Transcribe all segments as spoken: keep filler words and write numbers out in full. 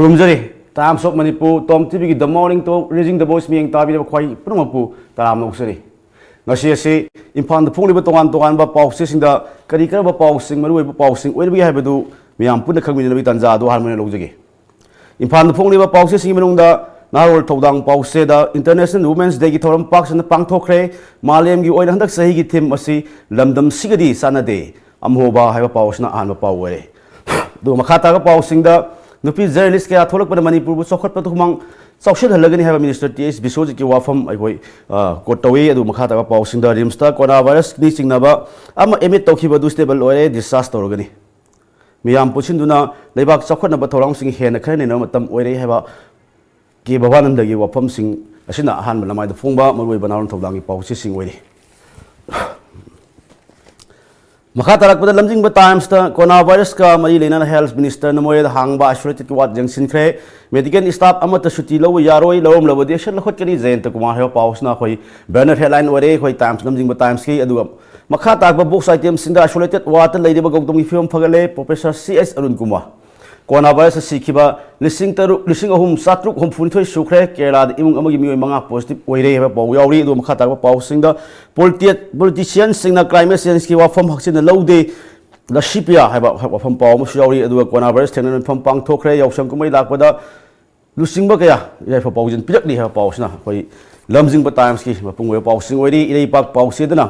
ꯈꯨꯔꯨꯝꯖꯔꯤ꯫ Times of Manipur, Tom ꯇꯤꯚꯤꯒꯤ The Morning Talk, Raising the Voice ꯃꯤꯠꯌꯦꯡ ꯇꯥꯕꯤꯔꯤꯕ ꯈ꯭ꯋꯥꯏ ꯄꯨꯝꯅꯃꯛꯄꯨ ꯇꯔꯥꯝꯅ ꯑꯣꯛꯆꯔꯤ꯫ ꯉꯁꯤ ꯑꯁꯤ ꯏꯝꯐꯥꯜꯗ ꯐꯣꯡꯂꯤꯕ ꯇꯣꯉꯥꯟ ꯇꯣꯉꯥꯟꯕ ꯄꯥꯎꯆꯦꯁꯤꯡꯗ ꯀꯔꯤ ꯀꯔꯝꯕ ꯄꯥꯎꯁꯤꯡ, ꯃꯔꯨꯑꯣꯏꯕ ꯄꯥꯎꯁꯤꯡ ꯑꯣꯏꯔꯤꯕꯒꯦ ꯍꯥꯏꯕꯗꯨ ꯃꯤꯌꯥꯝ ꯄꯨꯟꯅ ꯈꯪꯃꯤꯟꯅꯅꯕꯒꯤ ꯇꯥꯟꯖꯥ ꯑꯗꯨ ꯑꯍꯥꯟꯕ ꯑꯣꯏꯅ ꯂꯧꯖꯒꯦ꯫ ꯏꯝꯐꯥꯜꯗ ꯐꯣꯡꯂꯤꯕ ꯄꯥꯎꯆꯦꯁꯤꯡꯒꯤ ꯃꯅꯨꯡꯗ ꯅꯍꯥꯔꯣꯜ ꯊꯧꯗꯥꯡ ꯄꯥꯎꯆꯦꯗ International Women's Dayꯒꯤ ꯊꯧꯔꯝ ꯄꯥꯛ ꯁꯟꯅ ꯄꯥꯡꯊꯣꯛꯈ꯭ꯔꯦ꯫ ꯃꯥꯂꯦꯝꯒꯤ ꯑꯣꯏꯅ ꯍꯟꯗꯛ ꯆꯍꯤꯒꯤ theme ꯑꯁꯤ "ꯂꯝꯗꯝꯁꯤꯒꯗꯤ ꯆꯥꯟꯅꯗꯦ, ꯑꯃꯍꯣꯕ" ꯍꯥꯏꯕ ꯄꯥꯎ ꯑꯁꯤꯅ ꯑꯍꯥꯟꯕ ꯄꯥꯎ ꯑꯣꯏꯔꯦ꯫ ꯑꯗꯨꯒ ꯃꯈꯥ ꯇꯥꯕ ꯄꯥꯎꯁꯤꯡꯗ, ꯅꯨꯄꯤ journalist ꯀꯌꯥ ꯊꯣꯛꯂꯛꯄꯅ ꯃꯅꯤꯄꯨꯔꯕꯨ ꯆꯥꯎꯈꯠꯄꯗ ꯈꯨꯃꯥꯡ ꯆꯥꯎꯁꯤꯜꯍꯜꯂꯒꯅꯤ ꯍꯥꯏꯕ Minister ꯇꯤ ꯑꯩꯆ ꯕꯤꯁ꯭ꯋꯖꯤꯠꯀꯤ ꯋꯥꯐꯝ ꯑꯩꯈꯣꯏ, ꯑ, quote ꯇꯧꯏ꯫ ꯑꯗꯨꯒ ꯃꯈꯥ ꯇꯥꯕ ꯄꯥꯎꯁꯤꯡꯗ, ꯔꯤꯝꯁꯇ ꯀꯣꯔꯣꯅꯥ ꯚꯥꯏꯔꯁꯅꯤ ꯆꯤꯡꯅꯕ ꯑꯃ admit ꯇꯧꯈꯤꯕ ꯑꯗꯨ stable ꯑꯣꯏꯔꯦ, discharge ꯇꯧꯔꯒꯅꯤ꯫ ꯃꯤꯌꯥꯝ ꯄꯨꯟꯁꯤꯟꯗꯨꯅ ꯂꯩꯕꯥꯛ ꯆꯥꯎꯈꯠꯅꯕ ꯊꯧꯔꯥꯡꯁꯤꯡ ꯍꯦꯟꯅ ꯈꯔ ꯅꯩꯅꯕ ꯃꯇꯝ ꯑꯣꯏꯔꯦ ꯍꯥꯏꯕ ꯀꯦ ꯚꯕꯥꯅꯟꯗꯒꯤ ꯋꯥꯐꯝꯁꯤꯡ ꯑꯁꯤꯅ ꯑꯍꯥꯟꯕ ꯂꯃꯥꯏꯗ ꯐꯣꯡꯕ ꯃꯔꯨꯑꯣꯏꯕ ꯅꯍꯥꯔꯣꯜ ꯊꯧꯗꯥꯡꯒꯤ ꯄꯥꯎꯆꯦꯁꯤꯡ ꯑꯣꯏꯔꯤ꯫ ꯃꯈꯥ ꯇꯥꯔꯛꯄꯗ, ꯂꯝꯖꯤꯡꯕ ꯇꯥꯏꯝꯁꯇ ꯀꯣꯔꯣꯅꯥ ꯚꯥꯏꯔꯁꯀ ꯃꯔꯤ ꯂꯩꯅꯅ Health Ministerꯅ ꯃꯣꯔꯦꯗ ꯍꯥꯡꯕ isolated ward ꯌꯦꯡꯁꯤꯟꯈ꯭ꯔꯦ꯫ Medical staff ꯑꯃꯠꯇ ꯁꯨꯇꯤ ꯂꯧꯕ ꯌꯥꯔꯣꯏ, ꯂꯧꯔꯝꯂꯕꯗꯤ action ꯂꯧꯈꯠꯀꯅꯤ꯫ ꯖꯌꯟꯇ ꯀꯨꯃꯥꯔ ꯍꯥꯏꯕ ꯄꯥꯎ ꯑꯁꯤꯅ ꯑꯩꯈꯣꯏ banner headline ꯑꯣꯏꯔꯦ ꯑꯩꯈꯣꯏ ꯇꯥꯏꯝꯁ, ꯂꯝꯖꯤꯡꯕ ꯇꯥꯏꯝꯁꯀꯤ꯫ ꯑꯗꯨꯒ ꯃꯈꯥ ꯇꯥꯔꯛꯄ box itemꯁꯤꯡꯗ, isolated wardꯇ ꯂꯩꯔꯤꯕ ꯒꯧꯇꯝꯒꯤ ꯐꯤꯕꯝ ꯐꯒꯠꯂꯦ꯫ Professor C S Arun Kumar. Corona ꯚꯥꯏꯔꯁꯇ ꯁꯤꯈꯤꯕ ꯂꯤꯁꯤꯡ ꯇꯔꯨꯛ, ꯂꯤꯁꯤꯡ ꯑꯍꯨꯝ ꯆꯥꯇ꯭ꯔꯨꯛ ꯍꯨꯝꯐꯨꯅꯤꯊꯣꯏ ꯁꯨꯈ꯭ꯔꯦ꯫ ꯀꯦꯔꯂꯥꯗ ꯏꯃꯨꯡ ꯑꯃꯒꯤ ꯃꯤꯑꯣꯏ ꯃꯉꯥ positive ꯑꯣꯏꯔꯦ ꯍꯥꯏꯕ ꯄꯥꯎ ꯌꯥꯎꯔꯤ꯫ ꯑꯗꯨꯒ ꯃꯈꯥ ꯇꯥꯔꯛꯄ ꯄꯥꯎꯁꯤꯡꯗ, ꯄꯣꯂꯤꯇꯤ-, politicianꯁꯤꯡꯅ climate changeꯀꯤ ꯋꯥꯐꯝ ꯍꯛꯆꯤꯟꯅ ꯂꯧꯗꯦ, ꯂꯁꯤꯄꯤꯌꯥ ꯍꯥꯏꯕ ꯋꯥꯐꯝ ꯄꯥꯎ ꯑꯃꯁꯨ ꯌꯥꯎꯔꯤ꯫ ꯑꯗꯨꯒ ꯀꯣꯔꯣꯅꯥ ꯚꯥꯏꯔꯁ ꯊꯦꯡꯅꯅꯕ ꯃꯤꯐꯝ ꯄꯥꯡꯊꯣꯛꯈ꯭ꯔꯦ꯫ ꯌꯥꯎꯁꯪ ꯀꯨꯝꯍꯩ ꯂꯥꯛꯄꯗ ꯂꯨꯆꯤꯡꯕ ꯀꯌꯥ ꯌꯥꯏꯐ ꯄꯥꯎꯖꯦꯜ ꯄꯤꯔꯛꯂꯤ ꯍꯥꯏꯕ ꯄꯥꯎꯁꯤꯅ ꯑꯩꯈꯣꯏ ꯂꯝꯖꯤꯡꯕ ꯇꯥꯏꯝꯁꯀꯤ ꯃꯄꯨꯡ ꯑꯣꯏꯕ ꯄꯥꯎꯁꯤꯡ ꯑꯣꯏꯔꯤ꯫ ꯏꯔꯩꯄꯥꯛ ꯄꯥꯎꯆꯦꯗꯅ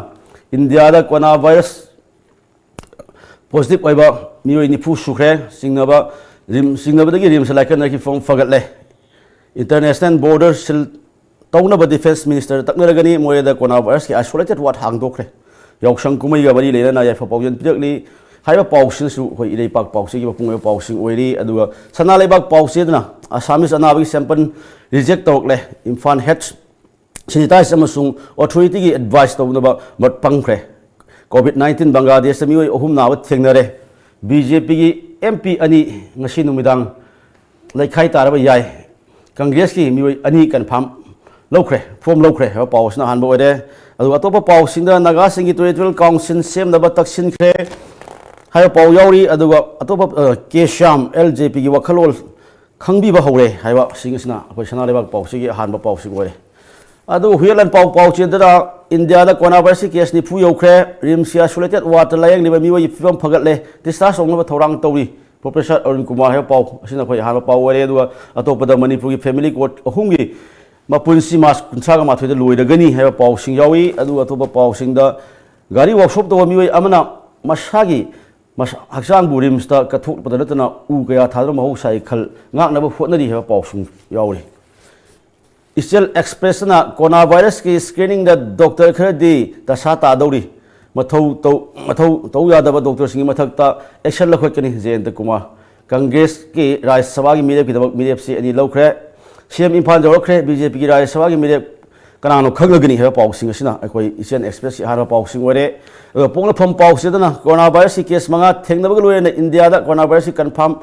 ꯏꯟꯗꯤꯌꯥꯗ ꯀꯣꯔꯣꯅꯥ ꯚꯥꯏꯔꯁ positive ꯑꯣꯏꯕ ꯃꯤꯑꯣꯏ ꯅꯤꯐꯨ ꯁꯨꯈ꯭ꯔꯦ꯫ ꯆꯤꯡꯅꯕ ꯔꯤꯝ-, ꯆꯤꯡꯅꯕꯗꯒꯤ ꯔꯤꯝꯁ ꯂꯥꯏꯀꯠꯅꯔꯛꯈꯤ, ꯐꯤꯕꯝ ꯐꯒꯠꯂꯦ꯫ International border seal ꯇꯧꯅꯕ Defence Minister ꯇꯛꯅꯔꯒꯅꯤ꯫ ꯃꯣꯔꯦꯗ ꯀꯣꯔꯣꯅꯥ ꯚꯥꯏꯔꯁꯀꯤ isolated ward ꯍꯥꯡꯗꯣꯛꯈ꯭ꯔꯦ꯫ ꯌꯥꯎꯁꯪ ꯀꯨꯝꯍꯩꯒ ꯃꯔꯤ ꯂꯩꯅꯅ ꯌꯥꯏꯐ ꯄꯥꯎꯖꯦꯜ ꯄꯤꯔꯛꯂꯤ꯫ ꯍꯥꯏꯔꯤꯕ ꯄꯥꯎꯁꯤꯅꯁꯨ ꯑꯩꯈꯣꯏ ꯏꯔꯩꯄꯥꯛ ꯄꯥꯎꯆꯦꯒꯤ ꯃꯄꯨꯡ ꯑꯣꯏꯕ ꯄꯥꯎꯁꯤꯡ ꯑꯣꯏꯔꯤ꯫ ꯑꯗꯨꯒ ꯁꯅꯥ ꯂꯩꯕꯥꯛ ꯄꯥꯎꯆꯦꯗꯅ Assamese ꯑꯅꯥꯕꯒꯤ sample reject ꯇꯧꯔꯛꯂꯦ꯫ ꯏꯝꯐꯥꯜ ꯍꯦꯠ ꯁꯦꯅꯤꯇꯥꯏꯖ ꯑꯃꯁꯨꯡ authorityꯒꯤ advice ꯇꯧꯅꯕ ꯃꯠ ꯄꯪꯈ꯭ꯔꯦ꯫ COVID nineteen ꯕꯪꯒ꯭ꯂꯥꯗꯦꯁꯇ ꯃꯤꯑꯣꯏ ꯑꯍꯨꯝ ꯅꯥꯕ ꯊꯦꯡꯅꯔꯦ꯫ ꯕꯤ ꯖꯦ ꯄꯤꯒꯤ ꯑꯦꯝ ꯄꯤ ꯑꯅꯤ ꯉꯁꯤ ꯅꯨꯃꯤꯗꯥꯡ ꯂꯩꯈꯥꯏ ꯇꯥꯔꯕ ꯌꯥꯏ꯫ ꯀꯪꯒ꯭ꯔꯦꯁꯀꯤ ꯃꯤꯑꯣꯏ ꯑꯅꯤ confirm ꯂꯧꯈ꯭ꯔꯦ, form ꯂꯧꯈ꯭ꯔꯦ ꯍꯥꯏꯕ ꯄꯥꯎ ꯑꯁꯤꯅ ꯑꯍꯥꯟꯕ ꯑꯣꯏꯔꯦ꯫ ꯑꯗꯨꯒ ꯑꯇꯣꯞꯄ ꯄꯥꯎꯁꯤꯡꯗ ꯅꯥꯒꯥꯁꯤꯡꯒꯤ territorial council ꯁꯦꯝꯅꯕ ꯇꯛꯁꯤꯟꯈ꯭ꯔꯦ ꯍꯥꯏꯕ ꯄꯥꯎ ꯌꯥꯎꯔꯤ꯫ ꯑꯗꯨꯒ ꯑꯇꯣꯞꯄ, ꯑ, ꯀꯦ ꯁ꯭ꯌꯥꯝ, ꯑꯦꯜ ꯖꯦ ꯄꯤꯒꯤ ꯋꯥꯈꯜꯂꯣꯟ ꯈꯪꯕꯤꯕ ꯍꯧꯔꯦ ꯍꯥꯏꯕꯁꯤꯡ ꯑꯁꯤꯅ ꯑꯩꯈꯣꯏ ꯁꯅꯥ ꯂꯩꯕꯥꯛ ꯄꯥꯎꯁꯤꯒꯤ ꯑꯍꯥꯟꯕ ꯄꯥꯎꯁꯤꯡ ꯑꯣꯏꯔꯦ꯫ ꯑꯗꯨꯕꯨ ꯍꯨꯏꯌꯦꯟꯂꯥꯟ ꯄꯥꯎ ꯄꯥꯎꯆꯦꯗꯅ ꯏꯟꯗꯤꯌꯥꯗ ꯀꯣꯔꯣꯅꯥ ꯚꯥꯏꯔꯁꯀꯤ ꯀꯦꯁ ꯅꯤꯐꯨ ꯌꯧꯈ꯭ꯔꯦ꯫ ꯔꯤꯝꯁꯀꯤ ꯑꯥꯏꯁꯣꯂꯦꯇꯦꯗ ꯋꯥꯔꯗꯇ ꯂꯥꯌꯦꯡꯂꯤꯕ ꯃꯤꯑꯣꯏꯒꯤ ꯐꯤꯕꯝ ꯐꯒꯠꯂꯦ, ꯗꯤꯁꯆꯥꯔꯖ ꯇꯧꯅꯕ ꯊꯧꯔꯥꯡ ꯇꯧꯔꯤ꯫ ꯄ꯭ꯔꯣꯐꯦꯁꯔ ꯑꯔꯨꯟ ꯀꯨꯃꯥꯔ ꯍꯥꯏꯕ ꯄꯥꯎ ꯑꯁꯤꯅ ꯑꯩꯈꯣꯏ ꯑꯍꯥꯟꯕ ꯄꯥꯎ ꯑꯣꯏꯔꯦ꯫ ꯑꯗꯨꯒ ꯑꯇꯣꯞꯄꯗ ꯃꯅꯤꯄꯨꯔꯒꯤ ꯐꯦꯃꯤꯂꯤ ꯀꯣꯔꯠ ꯑꯍꯨꯝꯒꯤ ꯃꯄꯨꯟꯁꯤ ꯃꯥꯔꯆ ꯀꯨꯟꯊ꯭ꯔꯥꯒ ꯃꯥꯊꯣꯏꯗ ꯂꯣꯏꯔꯒꯅꯤ ꯍꯥꯏꯕ ꯄꯥꯎꯁꯤꯡ ꯌꯥꯎꯏ꯫ ꯑꯗꯨꯒ ꯑꯇꯣꯞꯄ ꯄꯥꯎꯁꯤꯡꯗ ꯒꯥꯔꯤ ꯋꯥꯛꯁꯣꯞ ꯇꯧꯕ ꯃꯤꯑꯣꯏ ꯑꯃꯅ ꯃꯁꯥꯒꯤ ꯃꯁꯥ-, ꯍꯛꯆꯥꯡꯕꯨ ꯔꯤꯝꯁꯇ ꯀꯠꯊꯣꯛꯄꯗ ꯅꯠꯇꯅ ꯎ ꯀꯌꯥ ꯊꯥꯗꯨꯅ ꯃꯍꯧꯁꯥꯒꯤ ꯈꯜ ꯉꯥꯛꯅꯕ ꯍꯣꯠꯅꯔꯤ ꯍꯥꯏꯕ ꯄꯥꯎꯁꯤꯡ ꯌꯥꯎꯔꯤ꯫ ꯏꯆꯦꯜ ꯑꯦꯛꯁꯄ꯭ꯔꯦꯁꯅ ꯀꯣꯔꯣꯅꯥ ꯚꯥꯏꯔꯁꯀꯤ ꯁ꯭ꯀ꯭ꯔꯤꯅꯤꯡꯗ ꯗꯣꯛꯇꯔ ꯈꯔꯗꯤ ꯗꯁꯥ ꯇꯥꯗꯧꯔꯤ, ꯃꯊꯧ ꯇꯧ-, ꯃꯊꯧ ꯇꯧ ꯌꯥꯗꯕ ꯗꯣꯛꯇꯔꯁꯤꯡꯒꯤ ꯃꯊꯛꯇ ꯑꯦꯛꯁꯟ ꯂꯧꯈꯠꯀꯅꯤ, ꯖꯌꯟꯇ ꯀꯨꯃꯥꯔ꯫ ꯀꯪꯒ꯭ꯔꯦꯁꯀꯤ ꯔꯥꯖ꯭ꯌ ꯁꯚꯥꯒꯤ ꯃꯤꯔꯦꯞꯀꯤꯗꯃꯛ ꯃꯤꯔꯦꯞꯁꯤ ꯑꯅꯤ ꯂꯧꯈ꯭ꯔꯦ꯫ ꯁꯤ ꯑꯦꯝ ꯏꯝꯐꯥꯜ ꯌꯧꯔꯛꯈ꯭ꯔꯦ꯫ ꯕꯤ ꯖꯦ ꯄꯤꯒꯤ ꯔꯥꯖ꯭ꯌ ꯁꯚꯥꯒꯤ ꯃꯤꯔꯦꯞ ꯀꯅꯥꯅꯣ ꯈꯪꯂꯒꯅꯤ ꯍꯥꯏꯕ ꯄꯥꯎꯁꯤꯡ ꯑꯁꯤꯅ ꯑꯩꯈꯣꯏ ꯏꯆꯦꯜ ꯑꯦꯛꯁꯄ꯭ꯔꯦꯁꯀꯤ ꯑꯍꯥꯟꯕ ꯄꯥꯎꯁꯤꯡ ꯑꯣꯏꯔꯦ꯫ ꯑꯗꯨꯒ ꯄꯣꯛꯅꯐꯝ ꯄꯥꯎꯁꯤꯗꯅ ꯀꯣꯔꯣꯅꯥ ꯚꯥꯏꯔꯁꯀꯤ ꯀꯦꯁ ꯃꯉꯥ ꯊꯦꯡꯅꯕꯒ ꯂꯣꯏꯅꯅ ꯏꯟꯗꯤꯌꯥꯗ ꯀꯣꯔꯣꯅꯥ ꯚꯥꯏꯔꯁꯀꯤ ꯀꯟꯐꯥꯔꯝ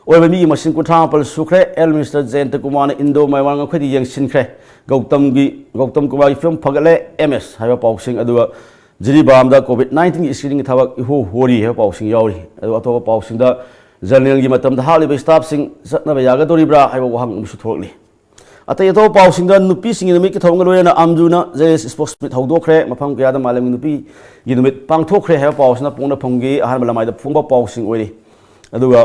ꯑꯣꯏꯕ ꯃꯤꯒꯤ ꯃꯁꯤꯡ ꯀꯨꯟꯊ꯭ꯔꯥ ꯃꯥꯄꯜ ꯁꯨꯈ꯭ꯔꯦ꯫ ꯍꯦꯜꯊ ꯃꯤꯅꯤꯁꯇꯔ ꯖꯌꯟꯇ ꯀꯨꯃꯥꯔꯅ ꯏꯟꯗꯣ ꯃꯌꯥꯝ ꯉꯝꯈꯩꯗ ꯌꯦꯡꯁꯤꯟꯈ꯭ꯔꯦ꯫ ꯒꯧꯇꯝꯒꯤ, ꯒꯧꯇꯝ ꯀꯨꯃꯥꯔꯒꯤ ꯐꯤꯕꯝ ꯐꯒꯠꯂꯦ, ꯑꯦꯝ ꯑꯦꯁ ꯍꯥꯏꯕ ꯄꯥꯎꯁꯤꯡ꯫ ꯑꯗꯨꯒ ꯖꯤꯔꯤꯕꯥꯝꯗ ꯀꯣꯚꯤꯗ ꯅꯥꯏꯟꯇꯤꯟꯒꯤ ꯁ꯭ꯀ꯭ꯔꯤꯅꯤꯡꯒꯤ ꯊꯕꯛ ꯏꯍꯣ ꯍꯣꯔꯤ ꯍꯥꯏꯕ ꯄꯥꯎꯁꯤꯡ ꯌꯥꯎꯔꯤ꯫ ꯑꯗꯨꯒ ꯑꯇꯣꯞꯄ ꯄꯥꯎꯁꯤꯡꯗ ꯖꯔꯅꯦꯜꯒꯤ ꯃꯇꯝꯗ ꯍꯥꯠꯂꯤꯕ ꯁ꯭ꯇꯥꯐꯁꯤꯡ ꯆꯠꯅꯕ ꯌꯥꯒꯗꯧꯔꯤꯕ꯭ꯔꯥ ꯍꯥꯏꯕ ꯋꯥꯍꯪ ꯑꯃꯁꯨ ꯊꯣꯛꯂꯛꯂꯤ꯫ ꯑꯇꯩ ꯑꯇꯣꯞꯄ ꯄꯥꯎꯁꯤꯡꯗ ꯅꯨꯄꯤꯁꯤꯡꯒꯤ ꯅꯨꯃꯤꯠꯀꯤ ꯊꯧꯔꯝꯒ ꯂꯣꯏꯅꯅ ꯑꯝꯖꯨꯅ ꯖꯦ ꯑꯦꯁ ꯁ꯭ꯄꯣꯔꯠꯁ ꯃꯤꯠ ꯍꯧꯗꯣꯛꯈ꯭ꯔꯦ, ꯃꯐꯝ ꯀꯌꯥꯗ ꯃꯥꯂꯦꯝꯒꯤ ꯅꯨꯄꯤꯒꯤ ꯅꯨꯃꯤꯠ ꯄꯥꯡꯊꯣꯛꯈ꯭ꯔꯦ ꯍꯥꯏꯕ ꯄꯥꯎꯁꯤꯅ ꯄꯣꯛꯅꯐꯝꯒꯤ ꯑꯍꯥꯟꯕ ꯂꯃꯥꯏꯗ ꯐꯣꯡꯕ ꯄꯥꯎꯁꯤꯡ ꯑꯣꯏꯔꯤ꯫ ꯑꯗꯨꯒ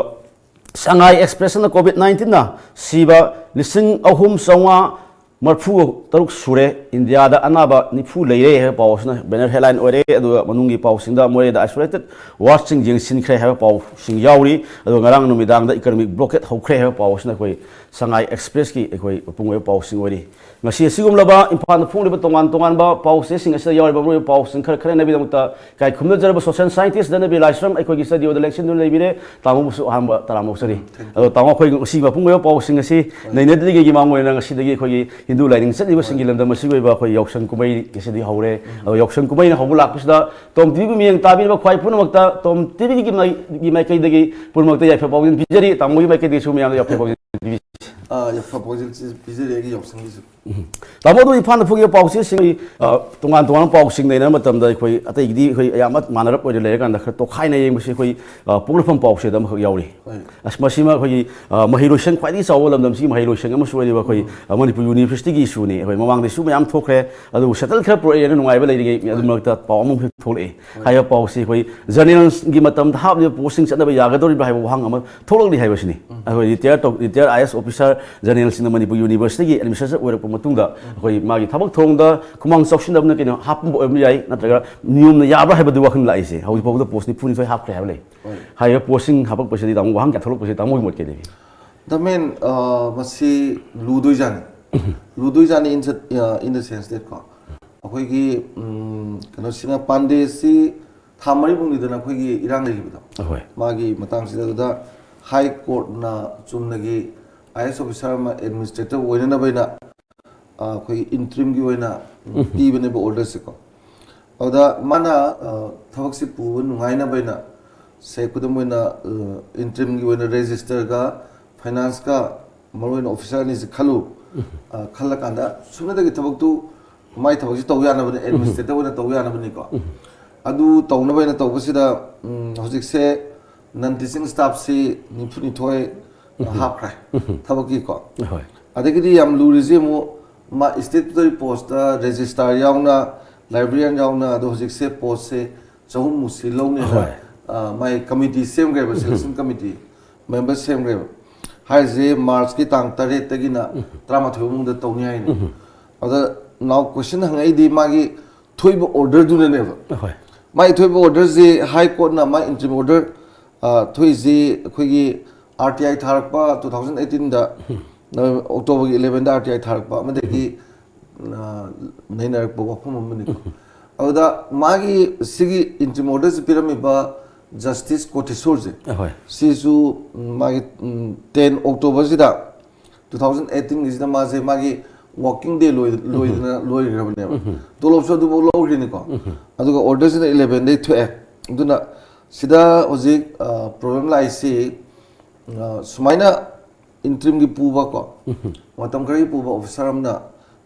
ꯁꯉꯥꯏ ꯑꯦꯛꯁꯄ꯭ꯔꯦꯁꯅ ꯀꯣꯚꯤꯗ ꯅꯥꯏꯟꯇꯤꯟꯅ ꯁꯤꯕ ꯂꯤꯁꯤꯡ ꯑꯍꯨꯝ ꯆꯥꯝꯃꯉꯥ ꯃꯔꯤꯐꯨ ꯇꯔꯨꯛ ꯁꯨꯔꯦ, ꯏꯟꯗꯤꯌꯥꯗ ꯑꯅꯥꯕ ꯅꯤꯐꯨ ꯂꯩꯔꯦ ꯍꯥꯏꯕ ꯄꯥꯎ ꯑꯁꯤꯅ ꯕꯦꯅꯔ ꯍꯦꯗꯂꯥꯏꯟ ꯑꯣꯏꯔꯦ꯫ ꯑꯗꯨꯒ ꯃꯅꯨꯡꯒꯤ ꯄꯥꯎꯁꯤꯡꯗ ꯃꯣꯔꯦꯗ ꯑꯥꯏꯁꯣꯂꯦꯇꯦꯗ ꯋꯥꯔꯗꯁꯤꯡ ꯌꯦꯡꯁꯤꯟꯈ꯭ꯔꯦ ꯍꯥꯏꯕ ꯄꯥꯎꯁꯤꯡ ꯌꯥꯎꯔꯤ꯫ ꯑꯗꯨꯒ ꯉꯔꯥꯡ ꯅꯨꯃꯤꯗꯥꯡꯗ ꯏꯀꯅꯣꯃꯤꯛ ꯕ꯭ꯂꯣꯀꯦꯠ ꯍꯧꯈ꯭ꯔꯦ ꯍꯥꯏꯕ ꯄꯥꯎ ꯑꯁꯤꯅ ꯑꯩꯈꯣꯏ ꯁꯉꯥꯏ ꯑꯦꯛꯁꯄ꯭ꯔꯦꯁꯀꯤ ꯑꯩꯈꯣꯏ ꯃꯄꯨꯡ ꯑꯣꯏꯕ ꯄꯥꯎꯁꯤꯡ ꯑꯣꯏꯔꯤ꯫ ꯉꯁꯤ ꯑꯁꯤꯒꯨꯝꯂꯕ ꯏꯝꯐꯥꯜꯗ ꯐꯣꯡꯂꯤꯕ ꯇꯣꯉꯥꯟ ꯇꯣꯉꯥꯟꯕ ꯄꯥꯎ ꯆꯦꯁꯤꯡ ꯑꯁꯤꯗ ꯌꯥꯎꯔꯤꯕ ꯃꯔꯨꯑꯣꯏꯕ ꯄꯥꯎꯁꯤꯡ ꯈꯔ ꯈꯔ ꯅꯕꯤꯗꯃꯛꯇ ꯏꯀꯥꯏ ꯈꯨꯝꯅꯖꯔꯕ ꯁꯣꯁꯤꯌꯦꯜ ꯁꯥꯏꯟꯇꯤꯁ ꯙꯅꯕꯤꯔ ꯂꯥꯏꯁ꯭ꯔꯝ ꯑꯩꯈꯣꯏꯒꯤ ꯁ꯭ꯇꯨꯗꯤꯑꯣꯗ ꯂꯦꯡꯁꯤꯟꯗꯨꯅ ꯂꯩꯕꯤꯔꯦ꯫ ꯇꯥꯃꯣꯕꯨꯁꯨ ꯑꯍꯥꯟꯕ ꯇꯔꯥꯝꯅ ꯑꯣꯛꯆꯔꯤ꯫ ꯑꯗꯣ ꯇꯥꯃꯣ, ꯑꯩꯈꯣꯏ ꯉꯁꯤ ꯃꯄꯨꯡ ꯑꯣꯏꯕ ꯄꯥꯎꯁꯤꯡ ꯑꯁꯤ ꯅꯩꯅꯗ꯭ꯔꯤꯉꯩꯒꯤ ꯃꯥꯡ ꯑꯣꯏꯅ ꯉꯁꯤꯗꯒꯤ ꯑꯩꯈꯣꯏꯒꯤ ꯍꯤꯟꯗꯨ ꯂꯥꯏꯅꯤꯡ ꯆꯠꯂꯤꯕꯁꯤꯡꯒꯤ ꯂꯝꯗꯝ ꯑꯁꯤꯒꯤ ꯑꯣꯏꯕ ꯑꯩꯈꯣꯏ ꯌꯥꯎꯁꯪ ꯀꯨꯝꯍꯩ ꯉꯁꯤꯗꯒꯤ ꯍꯧꯔꯦ꯫ ꯑꯗꯣ ꯌꯥꯎꯁꯪ ꯀꯨꯝꯍꯩꯅ ꯍꯧꯕ ꯂꯥꯛꯄꯁꯤꯗ ꯇꯣꯝ ꯇꯤꯚꯤꯒꯤ ꯃꯤꯠꯌꯦꯡ ꯇꯥꯕꯤꯔꯤꯕ ꯈ꯭ꯋꯥꯏ ꯄꯨꯝꯅꯃꯛꯇ ꯇꯣꯝ ꯇꯤꯚꯤꯒꯤ ꯃꯥꯏ-, ꯒꯤ ꯃꯥꯏꯀꯩꯗꯒꯤ ꯄꯨꯝꯅꯃꯛꯇ ꯌꯥꯏꯐ ꯄꯥꯎꯖꯦꯜ ꯄꯤꯖꯔꯤ꯫ ꯇꯥꯃꯣꯒꯤ ꯃꯥꯏꯀꯩꯗꯒꯤꯁꯨ ꯃꯌꯥꯝꯗ ꯌꯥꯏꯐ ꯄꯥꯎꯖꯦꯜ ꯄꯤꯕꯤꯁꯤ꯫ ꯑ, ꯌꯥꯏꯐ ꯄꯥꯎꯖꯦꯜ ꯄꯤꯖꯔꯤ ꯑꯩꯒꯤ ꯌꯥꯎꯁꯪꯒꯤꯁꯨ꯫ ꯎꯝ꯫ ꯇꯥꯃꯣ, ꯑꯗꯨ ꯏꯝꯐꯥꯜꯗ ꯐꯣꯡꯈꯤꯕ ꯄꯥꯎꯆꯦꯁꯤꯡ, ꯑ, ꯇꯣꯉꯥꯟ ꯇꯣꯉꯥꯟꯕ ꯄꯥꯎꯁꯤꯡ ꯅꯩꯅꯕ ꯃꯇꯝꯗ ꯑꯩꯈꯣꯏ ꯑꯇꯩꯒꯤꯗꯤ ꯑꯩꯈꯣꯏ ꯑꯌꯥꯝꯕ ꯃꯥꯟꯅꯔꯞ ꯑꯣꯏꯅ ꯂꯩꯔꯀꯥꯟꯗ ꯈꯔ ꯇꯣꯈꯥꯏꯅ ꯌꯦꯡꯕꯁꯤ ꯑꯩꯈꯣꯏ, ꯑ, ꯄꯣꯛꯅꯐꯝ ꯄꯥꯎꯆꯦꯗ ꯑꯃꯈꯛ ꯌꯥꯎꯔꯤ꯫ ꯍꯣꯏ꯫ ꯑꯁ, ꯃꯁꯤꯃ ꯑꯩꯈꯣꯏꯒꯤ, ꯑ, ꯃꯍꯩꯔꯣꯏꯁꯪ, ꯈ꯭ꯋꯥꯏꯗꯒꯤ ꯆꯥꯎꯕ ꯂꯝꯗꯝꯁꯤꯒꯤ ꯃꯍꯩꯔꯣꯏꯁꯪ ꯑꯃꯁꯨ ꯑꯣꯏꯔꯤꯕ ꯑꯩꯈꯣꯏ, ꯎꯝ꯫ ꯑ, ꯃꯅꯤꯄꯨꯔ ꯌꯨꯅꯤꯚꯔꯁꯤꯇꯤꯒꯤ ꯏꯁꯨꯅꯤ꯫ ꯑꯩꯈꯣꯏ ꯃꯃꯥꯡꯗꯁꯨ ꯃꯌꯥꯝ ꯊꯣꯛꯈ꯭ꯔꯦ, ꯑꯗꯨꯕꯨ ꯁꯦꯇꯜ ꯈꯔ ꯄꯨꯔꯛꯑꯦꯅ ꯅꯨꯡꯉꯥꯏꯕ ꯂꯩꯔꯤꯉꯩ, ꯑꯗꯨ ꯍꯣꯏ꯫ ꯃꯔꯛꯇ ꯄꯥꯎ ꯑꯃꯈꯛ ꯊꯣꯛꯂꯛꯑꯦ꯫ ꯍꯣꯏ꯫ ꯍꯥꯏꯔꯤꯕ ꯄꯥꯎꯁꯤ ꯑꯩꯈꯣꯏ ꯖꯦꯅꯦꯔꯦꯜꯒꯤ ꯃꯇꯝꯗ ꯍꯥꯞꯂꯤꯕ ꯄꯣꯁꯁꯤꯡ ꯆꯠꯅꯕ ꯌꯥꯒꯗꯧꯔꯤꯕ꯭ꯔꯥ ꯍꯥꯏꯕ ꯋꯥꯍꯪ ꯑꯃ ꯊꯣꯛꯂꯛꯂꯤ ꯍꯥꯏꯕꯁꯤꯅꯤ꯫ ꯎꯝ꯫ ꯑꯩꯈꯣꯏ ꯔꯤꯇꯥꯌꯔ ꯇꯧ-, ꯔꯤꯇꯥꯌꯔ ꯑꯥꯏ ꯑꯦꯁ ꯑꯣꯐꯤꯁꯥꯔ ꯖꯦꯅꯦꯔꯦꯜꯁꯤꯡꯅ ꯃꯅꯤꯄꯨꯔ ꯌꯨꯅꯤꯚꯔꯁꯤꯇꯤꯒꯤ ꯑꯦꯗꯃꯤꯅꯤꯁꯇ꯭ꯔꯦꯇꯔ ꯑꯣꯏꯔꯛꯄ ꯃꯇꯨꯡꯗ ꯎꯝ꯫ ꯑꯩꯈꯣꯏ ꯃꯥꯒꯤ ꯊꯕꯛ ꯊꯧꯔꯝꯗ ꯈꯨꯃꯥꯡ ꯆꯥꯎꯁꯤꯟꯅꯕꯅ ꯀꯩꯅꯣ ꯍꯥꯞꯄ ꯑꯣꯏꯕ ꯌꯥꯏ, ꯅꯠꯇ꯭ꯔꯒ ꯅꯤꯌꯣꯝꯅ ꯌꯥꯕ꯭ꯔꯥ ꯍꯥꯏꯕꯗꯨ ꯋꯥꯈꯜ ꯂꯥꯛꯏꯁꯦ꯫ ꯍꯧꯖꯤꯛ ꯐꯥꯎꯕꯗ ꯄꯣꯁ ꯅꯤꯐꯨ ꯅꯤꯊꯣꯏ ꯍꯥꯞꯈ꯭ꯔꯦ ꯍꯥꯏꯕ ꯂꯩ꯫ ꯍꯣꯏ꯫ ꯍꯥꯏꯔꯤꯕ ꯄꯣꯁꯁꯤꯡ ꯍꯥꯞꯄꯛꯄꯁꯤꯗꯤ ꯇꯥꯃꯣ, ꯋꯥꯍꯪ ꯀꯌꯥ ꯊꯣꯛꯂꯛꯄꯁꯤ ꯇꯥꯃꯣꯒꯤ ꯃꯣꯠ ꯀꯩ ꯂꯩꯒꯦ? ꯗ ꯃꯦꯟ, ꯑ, ꯃꯁꯤ ꯂꯨꯗꯣꯏꯖꯥꯠꯅꯤ꯫ ꯂꯨꯗꯣꯏꯖꯥꯠꯅꯤ in the, ꯑ, in the sense that ꯀꯣ, ꯑꯩꯈꯣꯏꯒꯤ, ꯎꯝ, ꯀꯩꯅꯣꯁꯤꯅ, ꯄꯥꯟꯗꯦꯁꯤ ꯊꯥ ꯃꯔꯤꯃꯨꯛꯅꯤꯗꯅ ꯑꯩꯈꯣꯏꯒꯤ ꯏꯔꯥꯡ ꯂꯩꯈꯤꯕꯗꯣ꯫ ꯑꯍꯣꯏ꯫ ꯃꯥꯒꯤ ꯃꯇꯥꯡꯁꯤꯗ, ꯑꯗꯨꯗ ꯍꯥꯏ ꯀꯣꯔꯠꯅ ꯆꯨꯝꯅꯒꯤ ꯑꯥꯏ ꯑꯦꯁ ꯑꯣꯐꯤꯁꯥꯔ ꯑꯃ ꯑꯦꯗꯃꯤꯅꯤꯁꯇ꯭ꯔꯦꯇꯔ ꯑꯣꯏꯅꯅꯕ ꯍꯥꯏꯅ, ꯑ, ꯑꯩꯈꯣꯏꯒꯤ ꯏꯟꯇ꯭ꯔꯤꯝꯒꯤ ꯑꯣꯏꯅ, ꯎꯝ, ꯎꯝ꯫ ꯄꯤꯕꯅꯦꯕ ꯑꯣꯔꯗꯔꯁꯦꯀꯣ꯫ ꯑꯗꯨꯗ ꯃꯥꯅ, ꯑ, ꯊꯕꯛꯁꯤ ꯄꯨꯕ ꯅꯨꯡꯉꯥꯏꯅꯕ ꯍꯥꯏꯅ ꯁꯦ, ꯈꯨꯗꯝ ꯑꯣꯏꯅ, ꯑ, ꯏꯟꯇ꯭ꯔꯤꯝꯒꯤ ꯑꯣꯏꯅ ꯔꯦꯖꯤꯁꯇꯔꯒ ꯐꯥꯏꯅꯥꯟꯁꯀ ꯃꯔꯨꯑꯣꯏꯅ ꯑꯣꯐꯤꯁꯥꯔ ꯑꯅꯤꯁꯤ ꯈꯜꯂꯨ꯫ ꯎꯝ꯫ ꯑ, ꯈꯜꯂꯀꯥꯟꯗ ꯁꯨꯞꯅꯇꯒꯤ ꯊꯕꯛꯇꯨ, ꯃꯥꯏ ꯊꯕꯛꯁꯤ ꯇꯧ ꯌꯥꯅꯕꯅꯤ, ꯎꯝ꯫ ꯑꯦꯗꯃꯤꯅꯤꯁꯇ꯭ꯔꯦꯇꯔ ꯑꯣꯏꯅ ꯇꯧ ꯌꯥꯅꯕꯅꯤꯀꯣ꯫ ꯎꯝ꯫ ꯑꯗꯨ ꯇꯧꯅꯕ ꯍꯥꯏꯅ ꯇꯧꯕꯁꯤꯗ, ꯎꯝ, ꯍꯧꯖꯤꯛꯁꯦ ꯅꯟ ꯇꯤꯆꯤꯡ ꯁ꯭ꯇꯥꯐꯁꯤ ꯅꯤꯐꯨꯅꯤꯊꯣꯏ ꯎꯝ꯫ ꯍꯥꯞꯈ꯭ꯔꯦ ꯎꯝ꯫ ꯊꯕꯛꯀꯤꯀꯣ꯫ ꯍꯣꯏ꯫ ꯑꯗꯒꯤꯗꯤ ꯌꯥꯝ ꯂꯨꯔꯤꯁꯤ ꯑꯃꯨꯛ ꯃꯥ ꯁ꯭ꯇꯦꯇꯨꯇꯣꯔꯤ ꯄꯣꯁꯇ ꯔꯦꯖꯤꯁꯇ꯭ꯔꯥꯔ ꯌꯥꯎꯅ, ꯂꯥꯏꯕ꯭ꯔꯦꯔꯤꯌꯥꯟ ꯌꯥꯎꯅ, ꯑꯗꯣ ꯍꯧꯖꯤꯛꯁꯦ ꯄꯣꯁꯁꯦ ꯆꯍꯨꯝꯃꯨꯛꯁꯤ ꯂꯧꯅꯦꯅ, ꯍꯣꯏ꯫ ꯑ, ꯃꯥꯏ ꯀꯃꯤꯇꯤ ꯁꯦꯝꯈ꯭ꯔꯦꯕ, ꯎꯝ꯫ ꯁꯦꯂꯦꯛꯁꯟ ꯀꯃꯤꯇꯤ ꯃꯦꯝꯕꯔ ꯁꯦꯝꯈ꯭ꯔꯦꯕ꯫ ꯍꯥꯏꯔꯤꯁꯦ ꯃꯥꯔꯆꯀꯤ ꯇꯥꯡ ꯇꯔꯦꯠꯇꯒꯤꯅ ꯎꯝ꯫ ꯇꯔꯥꯃꯥꯊꯣꯏ ꯐꯥꯎ ꯃꯅꯨꯡꯗ ꯇꯧꯅꯤ ꯍꯥꯏꯅꯤ꯫ ꯎꯝ꯫ ꯑꯗ now question ꯍꯪꯉꯛꯏꯗꯤ ꯃꯥꯒꯤ ꯊꯣꯛꯏꯕ ꯑꯣꯔꯗꯔꯗꯨꯅꯅꯦꯕ꯫ ꯍꯣꯏ꯫ ꯃꯥꯒꯤ ꯊꯣꯛꯏꯕ ꯑꯣꯔꯗꯔꯁꯤ ꯍꯥꯏ ꯀꯣꯔꯠꯅ ꯃꯥꯏ ꯏꯟꯇ꯭ꯔꯤꯝ ꯑꯣꯔꯗꯔ, ꯑ, ꯊꯣꯛꯏꯁꯤ ꯑꯩꯈꯣꯏꯒꯤ ꯑꯥꯔ ꯇꯤ ꯑꯥꯏ ꯊꯥꯔꯛꯄ two thousand eighteenꯗ, ꯎꯝ꯫ ꯑꯣꯛꯇꯣꯕꯔꯒꯤ elevenꯗ ꯑꯥꯔ ꯇꯤ ꯑꯥꯏ ꯊꯥꯔꯛꯄ ꯑꯃꯗꯒꯤ, ꯎꯝ꯫ ꯑ, ꯅꯩꯅꯔꯛꯄ ꯋꯥꯐꯝ ꯑꯃꯅꯤꯀꯣ꯫ ꯎꯝ꯫ ꯑꯗꯨꯗ ꯃꯥꯒꯤ ꯁꯤꯒꯤ ꯏꯟꯇ꯭ꯔꯤꯝ ꯑꯣꯔꯗꯔꯁꯤ ꯄꯤꯔꯝꯃꯤꯕ ꯖꯁꯇꯤꯁ ꯀꯣꯇꯦꯁꯣꯔꯁꯦ, ꯑꯍꯣꯏ꯫ ꯁꯤꯁꯨ, ꯎꯝ, ꯃꯥꯒꯤ, ꯎꯝ, ten Octoberꯁꯤꯗ two thousand eighteenꯒꯤꯁꯤꯗ ꯃꯥꯁꯦ ꯃꯥꯒꯤ working day ꯂꯣꯏ-, ꯎꯝ꯫ ꯂꯣꯏꯗꯅ ꯂꯣꯏꯈ꯭ꯔꯕꯅꯦꯕ꯫ ꯎꯝ꯫ ꯇꯣꯂꯣꯞꯁꯨ ꯑꯗꯨꯐꯥꯎ ꯂꯧꯈ꯭ꯔꯤꯅꯤꯀꯣ꯫ ꯎꯝ꯫ ꯑꯗꯨꯒ ꯑꯣꯔꯗꯔꯁꯤꯅ elevenꯗꯩ ꯊꯣꯛꯑꯦ꯫ ꯑꯗꯨꯅ ꯁꯤꯗ ꯍꯧꯖꯤꯛ, ꯑ, ꯄ꯭ꯔꯣꯕ꯭ꯂꯦꯝ ꯂꯥꯛꯏꯁꯤ, ꯑ, ꯁꯨꯃꯥꯏꯅ ꯏꯟꯇ꯭ꯔꯤꯝꯒꯤ ꯄꯨꯕ ꯀꯣ, ꯃꯇꯝ ꯈꯔꯒꯤ ꯄꯨꯕ ꯑꯣꯐꯤꯁꯥꯔ ꯑꯃꯅ,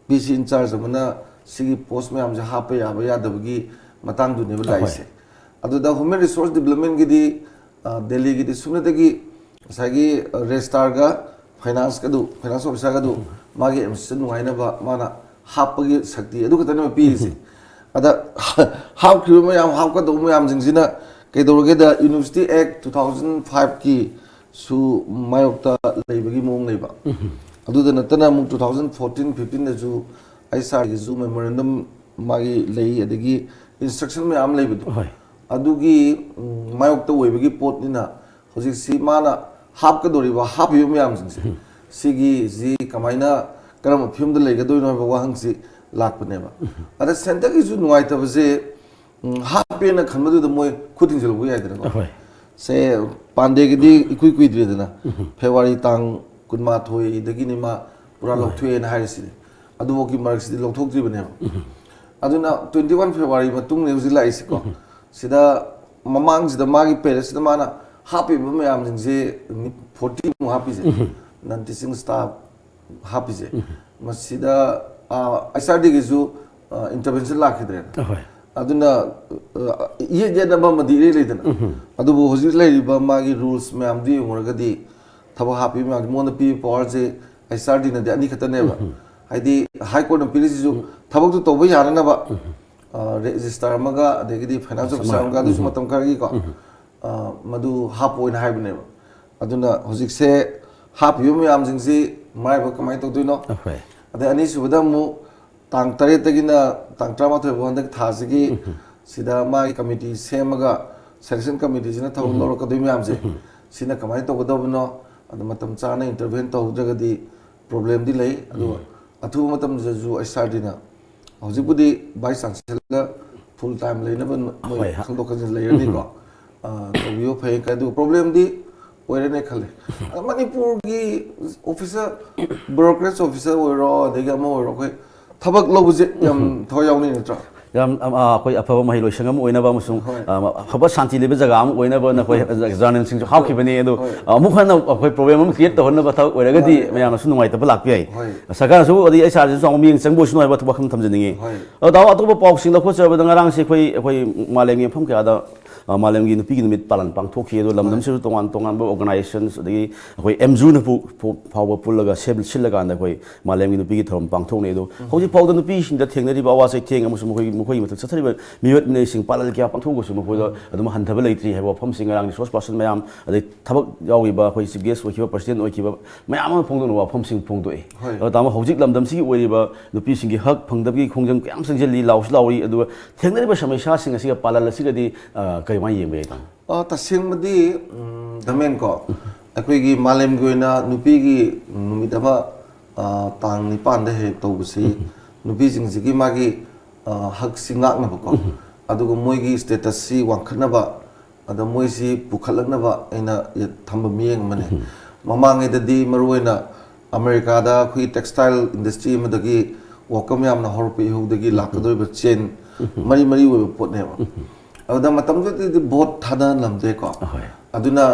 ꯄꯤ ꯁꯤ ꯏꯟꯆꯥꯔꯖ ꯑꯃꯅ ꯁꯤꯒꯤ ꯄꯣꯁ ꯃꯌꯥꯝꯁꯦ ꯍꯥꯞꯄ ꯌꯥꯕ ꯌꯥꯗꯕꯒꯤ ꯃꯇꯥꯡꯗꯨꯅꯦꯕ ꯂꯥꯛꯏꯁꯦ꯫ ꯑꯗꯨꯗ ꯍ꯭ꯌꯨꯃꯦꯟ ꯔꯤꯁꯣꯔꯁ ꯗꯤꯕꯂꯞꯃꯦꯟꯒꯤꯗꯤ, ꯑ, ꯗꯦꯜꯂꯤꯒꯤꯗꯤ ꯁꯨꯞꯅꯇꯒꯤ ꯉꯁꯥꯏꯒꯤ, ꯑ, ꯔꯦꯖꯤꯁꯇꯥꯔꯒ ꯐꯥꯏꯅꯥꯟꯁꯀꯗꯨ, ꯐꯥꯏꯅꯥꯟꯁ ꯑꯣꯐꯤꯁꯥꯔꯒꯗꯨ ꯃꯥꯒꯤ ꯑꯦꯗꯃꯤꯅꯤꯁꯇ꯭ꯔꯦꯁꯟ ꯅꯨꯡꯉꯥꯏꯅꯕ ꯃꯥꯅ ꯍꯥꯞꯄꯒꯤ ꯁꯛꯇꯤ ꯑꯗꯨ ꯈꯛꯇꯅꯦꯕ ꯄꯤꯔꯤꯁꯦ꯫ ꯑꯗ ꯍꯥꯞꯈ꯭ꯔꯤꯕ ꯃꯌꯥꯝ, ꯍꯥꯞꯀꯗꯧꯕ ꯃꯌꯥꯝꯁꯤꯡꯁꯤꯅ ꯀꯩꯗꯧꯔꯒꯦꯗ, ꯌꯨꯅꯤꯚꯔꯁꯤꯇꯤ ꯑꯦꯛ ꯇꯨ ꯊꯥꯎꯖꯟ ꯐꯥꯏꯚꯀꯤ ꯁꯨ ꯃꯥꯌꯣꯛꯇ ꯂꯩꯕꯒꯤ ꯃꯑꯣꯡ ꯂꯩꯕ꯫ ꯑꯗꯨꯗ ꯅꯠꯇꯅ ꯑꯃꯨꯛ ꯇꯨ ꯊꯥꯎꯖꯟ ꯐꯣꯔꯇꯤꯟ ꯐꯤꯐꯇꯤꯟꯗꯁꯨ ꯑꯩꯆ ꯑꯥꯔꯒꯤꯁꯨ ꯃꯦꯃꯣꯔꯦꯟꯗꯝ ꯃꯥꯒꯤ ꯂꯩ, ꯑꯗꯒꯤ ꯏꯟꯁꯇ꯭ꯔꯛꯁꯟ ꯃꯌꯥꯝ ꯂꯩꯕꯗꯣ꯫ ꯍꯣꯏ꯫ ꯑꯗꯨꯒꯤ, ꯎꯝ, ꯃꯥꯌꯣꯛꯇ ꯑꯣꯏꯕꯒꯤ ꯄꯣꯠꯅꯤꯅ ꯍꯧꯖꯤꯛꯁꯤ ꯃꯥꯅ ꯍꯥꯞꯀꯗꯧꯔꯤꯕ, ꯍꯥꯞꯄꯤꯕ ꯃꯌꯥꯝꯁꯤꯡꯁꯦ, ꯁꯤꯒꯤꯁꯤ ꯀꯃꯥꯏꯅ, ꯀꯔꯝꯕ ꯐꯤꯕꯝꯗ ꯂꯩꯒꯗꯣꯏꯅꯣ ꯍꯥꯏꯕ ꯋꯥꯍꯪꯁꯤ ꯂꯥꯛꯄꯅꯦꯕ꯫ ꯑꯗ ꯁꯦꯟꯇꯔꯒꯤꯁꯨ ꯅꯨꯡꯉꯥꯏꯇꯕꯁꯦ, ꯎꯝ, ꯍꯥꯞꯄꯦꯅ ꯈꯟꯕꯗꯨꯗ ꯃꯣꯏ ꯈꯨꯠ ꯊꯤꯡꯖꯤꯜꯍꯧꯕ ꯌꯥꯏꯗꯅꯀꯣ꯫ ꯍꯣꯏ꯫ ꯁꯦ, ꯄꯥꯟꯗꯦꯒꯤꯗꯤ ꯏꯀꯨꯏ ꯀꯨꯏꯗ꯭ꯔꯦꯗꯅ, ꯐꯦꯕ꯭ꯔꯨꯋꯥꯔꯤ ꯇꯥꯡ ꯀꯨꯟꯃꯥꯊꯣꯏꯗꯒꯤꯅꯤ ꯃꯥ ꯄꯨꯔꯥ ꯍꯣꯏ꯫ ꯂꯧꯊꯣꯛꯑꯦꯅ ꯍꯥꯏꯔꯤꯁꯤꯅꯦ꯫ ꯑꯗꯨꯐꯥꯎꯒꯤ ꯃꯔꯛꯁꯤꯗꯤ ꯂꯧꯊꯣꯛꯇ꯭ꯔꯤꯕꯅꯦꯕ꯫ ꯑꯗꯨꯅ ꯇ꯭ꯋꯦꯟꯇꯤ ꯋꯥꯟ ꯐꯦꯕ꯭ꯔꯨꯋꯥꯔꯤ ꯃꯇꯨꯡꯅꯦ ꯍꯧꯖꯤꯛ ꯂꯥꯛꯏꯁꯤꯀꯣ꯫ ꯁꯤꯗ ꯃꯃꯥꯡꯁꯤꯗ ꯃꯥꯒꯤ ꯄꯦꯔꯦꯠꯁꯤꯗ ꯃꯥꯅ ꯍꯥꯞꯄꯤꯕ ꯃꯌꯥꯝꯁꯤꯡꯁꯦ ꯐꯣꯔꯇꯤ ꯃꯨꯛ ꯍꯥꯞꯄꯤꯁꯦ, ꯅꯟ ꯇꯤꯆꯤꯡ ꯁ꯭ꯇꯥꯐ ꯍꯥꯞꯄꯤꯁꯦ, ꯃꯁꯤꯗ, ꯑꯥ, ꯑꯩꯆ ꯑꯥꯔ ꯗꯤꯒꯤꯁꯨ, ꯑꯥ, ꯏꯟꯇꯔꯚꯦꯟꯁꯟ ꯂꯥꯛꯈꯤꯗ꯭ꯔꯦꯅ꯫ ꯑꯍꯣꯏ꯫ ꯑꯗꯨꯅ, ꯑꯥ, ꯌꯦꯠ ꯌꯦꯠꯅꯕ ꯑꯃꯗꯤ ꯏꯔꯩ ꯂꯩꯗꯅ꯫ ꯑꯗꯨꯕꯨ ꯍꯧꯖꯤꯛ ꯂꯩꯔꯤꯕ ꯃꯥꯒꯤ ꯔꯨꯜꯁ ꯃꯌꯥꯝꯗꯨ ꯌꯦꯡꯉꯨꯔꯒꯗꯤ ꯊꯕꯛ ꯍꯥꯞꯄꯤꯕ ꯃꯌꯥꯝꯁꯦ, ꯃꯉꯣꯟꯗ ꯄꯤꯕ ꯄꯋꯥꯔꯁꯦ ꯑꯩꯆ ꯑꯥꯔ ꯗꯤꯅꯗꯤ ꯑꯅꯤ ꯈꯛꯇꯅꯦꯕ꯫ ꯍꯥꯏꯗꯤ ꯍꯥꯏ ꯀꯣꯔꯠꯅ ꯄꯤꯔꯤꯁꯤꯁꯨ ꯊꯕꯛꯇꯨ ꯇꯧꯕ ꯌꯥꯅꯅꯕ, ꯑꯥ, ꯔꯦꯖꯤꯁꯇ꯭ꯔꯥꯔ ꯑꯃꯒ, ꯑꯗꯒꯤꯗꯤ ꯐꯥꯏꯅꯥꯟꯁ ꯑꯣꯐꯤꯁꯥꯔ ꯑꯃꯒ, ꯑꯗꯨꯁꯨ ꯃꯇꯝ ꯈꯔꯒꯤꯀꯣ, ꯑꯥ, ꯃꯗꯨ ꯍꯥꯞꯄꯣꯅ ꯍꯥꯏꯕꯅꯦꯕ꯫ ꯑꯗꯨꯅ ꯍꯧꯖꯤꯛꯁꯦ ꯍꯥꯞꯄꯤꯕ ꯃꯌꯥꯝꯁꯤꯡꯁꯤ ꯃꯔꯥꯏꯕꯛ ꯀꯃꯥꯏꯅ ꯇꯧꯗꯣꯏꯅꯣ? ꯑꯍꯣꯏ꯫ ꯑꯗꯩ ꯑꯅꯤꯁꯨꯕꯗ ꯑꯃꯨꯛ ꯇꯥꯡ ꯇꯔꯦꯠꯇꯒꯤꯅ ꯇꯥꯡ ꯇꯔꯥꯃꯥꯊꯣꯏ ꯐꯥꯎ ꯍꯟꯗꯛ ꯊꯥꯁꯤꯒꯤ ꯁꯤꯗ ꯃꯥꯒꯤ ꯀꯃꯤꯇꯤ ꯁꯦꯝꯃꯒ, ꯁꯦꯂꯦꯛꯁꯟ ꯀꯃꯤꯇꯤꯁꯤꯅ ꯊꯕꯛ ꯂꯧꯔꯛꯀꯗꯣꯏ ꯃꯌꯥꯝꯁꯦ, ꯁꯤꯅ ꯀꯃꯥꯏꯅ ꯇꯧꯒꯗꯕꯅꯣ? ꯑꯗꯨ ꯃꯇꯝ ꯆꯥꯅ ꯏꯟꯇꯔꯚꯦꯟ ꯇꯧꯍꯧꯗ꯭ꯔꯒꯗꯤ ꯄ꯭ꯔꯣꯕ꯭ꯂꯦꯝꯗꯤ ꯂꯩ꯫ ꯑꯗꯨꯒ ꯑꯊꯨꯕ ꯃꯇꯝꯗꯁꯨ ꯑꯩꯆ ꯑꯥꯔ ꯗꯤꯅ, ꯍꯧꯖꯤꯛꯄꯨꯗꯤ ꯚꯥꯏꯁ ꯆꯥꯟꯁꯦꯂꯔ ꯐꯨꯜ ꯇꯥꯏꯝ ꯂꯩꯅꯕ ꯃꯣꯏ ꯍꯣꯏ, ꯍꯣꯏ꯫ ꯈꯟꯗꯣꯛ ꯈꯟꯖꯤꯟ ꯂꯩꯔꯅꯤꯀꯣ꯫ ꯑꯥ, ꯇꯧꯕꯤꯌꯨ ꯐꯩ꯫ ꯑꯗꯨꯒ ꯄ꯭ꯔꯣꯕ꯭ꯂꯦꯝꯗꯤ ꯑꯣꯏꯔꯦꯅꯦ ꯈꯜꯂꯦ꯫ ꯑꯗ ꯃꯅꯤꯄꯨꯔꯒꯤ ꯑꯣꯐꯤꯁꯔ, ꯕ꯭ꯌꯨꯔꯣꯀ꯭ꯔꯦꯠꯁ ꯑꯣꯐꯤꯁꯔ ꯑꯣꯏꯔꯣ, ꯑꯗꯒꯤ ꯑꯃ ꯑꯣꯏꯔꯣ, ꯑꯩꯈꯣꯏ ꯊꯕꯛ ꯂꯧꯕꯁꯦ ꯌꯥꯝ ꯊꯋꯥꯏ ꯌꯥꯎꯅꯩ ꯅꯠꯇ꯭ꯔꯥ? ꯌꯥꯝ ꯑ, ꯑꯩꯈꯣꯏ ꯑꯐꯕ ꯃꯍꯩ ꯂꯣꯏꯁꯪ ꯑꯃ ꯑꯣꯏꯅꯕ ꯑꯃꯁꯨꯡ ꯍꯣꯏ꯫ ꯑ, ꯑꯐꯕ ꯁꯥꯟꯇꯤ ꯂꯩꯕ ꯖꯒꯥ ꯑꯃ ꯑꯣꯏꯅꯕꯅ ꯑꯩꯈꯣꯏ ꯖꯔꯅꯦꯜꯁꯤꯡꯁꯨ ꯍꯥꯞꯈꯤꯕꯅꯤ꯫ ꯑꯗꯨ ꯍꯣꯏ꯫ ꯑꯃꯨꯛ ꯍꯟꯅ ꯑꯩꯈꯣꯏ ꯄ꯭ꯔꯣꯕ꯭ꯂꯦꯝ ꯑꯃ ꯀ꯭ꯔꯤꯌꯦꯠ ꯇꯧꯍꯟꯅꯕ ꯊꯕꯛ ꯑꯣꯏꯔꯒꯗꯤ ꯃꯥꯅꯦ, ꯃꯥꯅꯦ꯫ ꯃꯌꯥꯝꯅꯁꯨ ꯅꯨꯡꯉꯥꯏꯇꯕ ꯂꯥꯛꯄ ꯌꯥꯏ꯫ ꯍꯣꯏ꯫ ꯁꯔꯀꯥꯔꯅꯁꯨ ꯑꯗꯩ ꯑꯩꯆ ꯑꯥꯔꯁꯤꯁꯨ ꯆꯥꯎꯕ ꯃꯤꯠꯌꯦꯡ ꯆꯪꯕ ꯑꯣꯏꯁꯅꯨ ꯍꯥꯏꯕ ꯋꯥꯐꯝ ꯊꯝꯖꯅꯤꯡꯉꯤ꯫ ꯍꯣꯏ꯫ ꯑꯗꯣ ꯇꯥꯃꯣ, ꯑꯇꯣꯞꯄ ꯄꯥꯎꯁꯤꯡ ꯂꯧꯈꯠꯆꯕꯗ ꯉꯔꯥꯡꯁꯦ ꯑꯩꯈꯣꯏ ꯑꯩꯈꯣꯏ ꯃꯥꯂꯦꯝꯒꯤ ꯃꯐꯝ ꯀꯌꯥꯗ ꯑ, ꯃꯥꯂꯦꯝꯒꯤ ꯅꯨꯄꯤꯒꯤ ꯅꯨꯃꯤꯠ ꯄꯥꯂꯟ ꯄꯥꯡꯊꯣꯛꯈꯤ꯫ ꯑꯗꯣ ꯂꯝꯗꯝꯁꯤꯗꯁꯨ ꯇꯣꯉꯥꯟ ꯇꯣꯉꯥꯟꯕ ꯑꯣꯔꯒꯅꯥꯏꯖꯦꯁꯟꯁ ꯑꯗꯒꯤ ꯑꯩꯈꯣꯏ ꯑꯦꯝꯖꯨꯅ ꯄꯨ- ꯄꯨ- ꯐꯥꯎꯕ ꯄꯨꯜꯂꯒ ꯁꯦꯝ- ꯁꯤꯜꯂꯀꯥꯟꯗ ꯑꯩꯈꯣꯏ ꯃꯥꯂꯦꯝꯒꯤ ꯅꯨꯄꯤꯒꯤ ꯊꯧꯔꯝ ꯄꯥꯡꯊꯣꯛꯅꯩ꯫ ꯑꯗꯣ ꯍꯧꯖꯤꯛ ꯐꯥꯎꯗ ꯅꯨꯄꯤꯁꯤꯡꯗ ꯊꯦꯡꯅꯔꯤꯕ ꯑꯋꯥ ꯆꯩꯊꯦꯡ ꯑꯃꯁꯨꯡ ꯃꯈꯣꯏꯒꯤ ꯃꯈꯣꯏꯒꯤ ꯃꯊꯛ ꯆꯠꯊꯔꯤꯕ ꯃꯤꯑꯣꯠ ꯃꯤꯅꯩꯁꯤꯡ ꯄꯥꯂꯟ ꯀꯌꯥ ꯄꯥꯡꯊꯣꯛꯑꯒꯁꯨ ꯃꯈꯣꯏꯗ ꯑꯗꯨꯝ ꯍꯟꯊꯕ ꯂꯩꯇ꯭ꯔꯤ ꯍꯥꯏꯕ ꯋꯥꯐꯝꯁꯤ ꯉꯔꯥꯡ ꯔꯤꯁꯣꯔꯁ ꯄꯥꯔꯁꯟ ꯃꯌꯥꯝ, ꯑꯗꯩ ꯊꯕꯛ ꯌꯥꯎꯔꯤꯕ ꯑꯩꯈꯣꯏ ꯆꯤꯐ ꯒꯦꯁ ꯑꯣꯏꯈꯤꯕ, ꯄ꯭ꯔꯁꯤꯗꯦꯟ ꯑꯣꯏꯈꯤꯕ ꯃꯌꯥꯝ ꯑꯃ ꯐꯣꯡꯗꯣꯛꯅꯕ ꯋꯥꯐꯝꯁꯤꯡ ꯐꯣꯡꯗꯣꯛꯏ꯫ ꯍꯣꯏ꯫ ꯑꯗꯣ ꯇꯥꯃꯣ, ꯍꯧꯖꯤꯛ ꯂꯝꯗꯝꯁꯤꯒꯤ ꯑꯣꯏꯔꯤꯕ ꯅꯨꯄꯤꯁꯤꯡꯒꯤ ꯍꯛ ꯐꯪꯗꯕꯒꯤ ꯈꯣꯡꯖꯪ ꯀꯌꯥꯝ ꯆꯪꯁꯤꯜꯂꯤ, ꯂꯥꯎꯁꯨ ꯂꯥꯎꯔꯤ꯫ ꯑꯗꯨꯒ ꯊꯦꯡꯅꯔꯤꯕ ꯁꯃꯁ꯭ꯌꯥꯁꯤꯡ ꯑꯁꯤꯒ ꯄꯥꯂꯟ ꯑꯁꯤꯒꯗꯤ ꯑ, ꯀꯔꯤꯃꯥꯏꯅ ꯌꯦꯡꯕ ꯌꯥꯏ, ꯇꯥꯃꯣ? ꯑ, ꯇꯁꯦꯡꯕꯗꯤ ꯎꯝ, ꯗꯃꯦꯟ ꯀꯣ, ꯑꯩꯈꯣꯏꯒꯤ ꯃꯥꯂꯦꯝꯒꯤ ꯑꯣꯏꯅ ꯅꯨꯄꯤꯒꯤ ꯅꯨꯃꯤꯠ ꯑꯃ ꯑ, ꯇꯥꯡ ꯅꯤꯄꯥꯟꯗ ꯍꯦꯛ ꯇꯧꯕꯁꯤ ꯅꯨꯄꯤꯁꯤꯡꯁꯤꯒꯤ ꯃꯥꯒꯤ ꯑ, ꯍꯛꯁꯤ ꯉꯥꯛꯅꯕꯀꯣ, ꯑꯗꯨꯒ ꯃꯣꯏꯒꯤ ꯁ꯭ꯇꯦꯇꯁꯁꯤ ꯋꯥꯡꯈꯠꯅꯕ, ꯑꯗ ꯃꯣꯏꯁꯤ ꯄꯨꯈꯠꯂꯛꯅꯕ ꯑꯩꯅ ꯊꯝꯕ ꯃꯤꯠꯌꯦꯡ ꯑꯃꯅꯤ꯫ ꯃꯃꯥꯡꯉꯩꯗꯗꯤ ꯃꯔꯨꯑꯣꯏꯅ ꯑꯃꯦꯔꯤꯀꯥꯗ ꯑꯩꯈꯣꯏꯒꯤ ꯇꯦꯛꯁꯇꯥꯏꯜ ꯏꯟꯗꯁꯇ꯭ꯔꯤ ꯑꯃꯗꯒꯤ ꯋꯥꯀꯝ ꯌꯥꯝꯅ ꯍꯧꯔꯛꯄ ꯏꯍꯧꯗꯒꯤ ꯂꯥꯛꯀꯗꯧꯔꯤꯕ ꯆꯦꯟ ꯃꯔꯤ ꯃꯔꯤ ꯑꯣꯏꯕ ꯄꯣꯠꯅꯦꯕ꯫ ꯑꯗꯨꯗ ꯃꯇꯝꯗꯨꯗꯗꯤ ꯚꯣꯠ ꯊꯥꯗꯍꯜꯂꯝꯗꯦꯀꯣ꯫ ꯑꯍꯣꯏ꯫ ꯑꯗꯨꯅ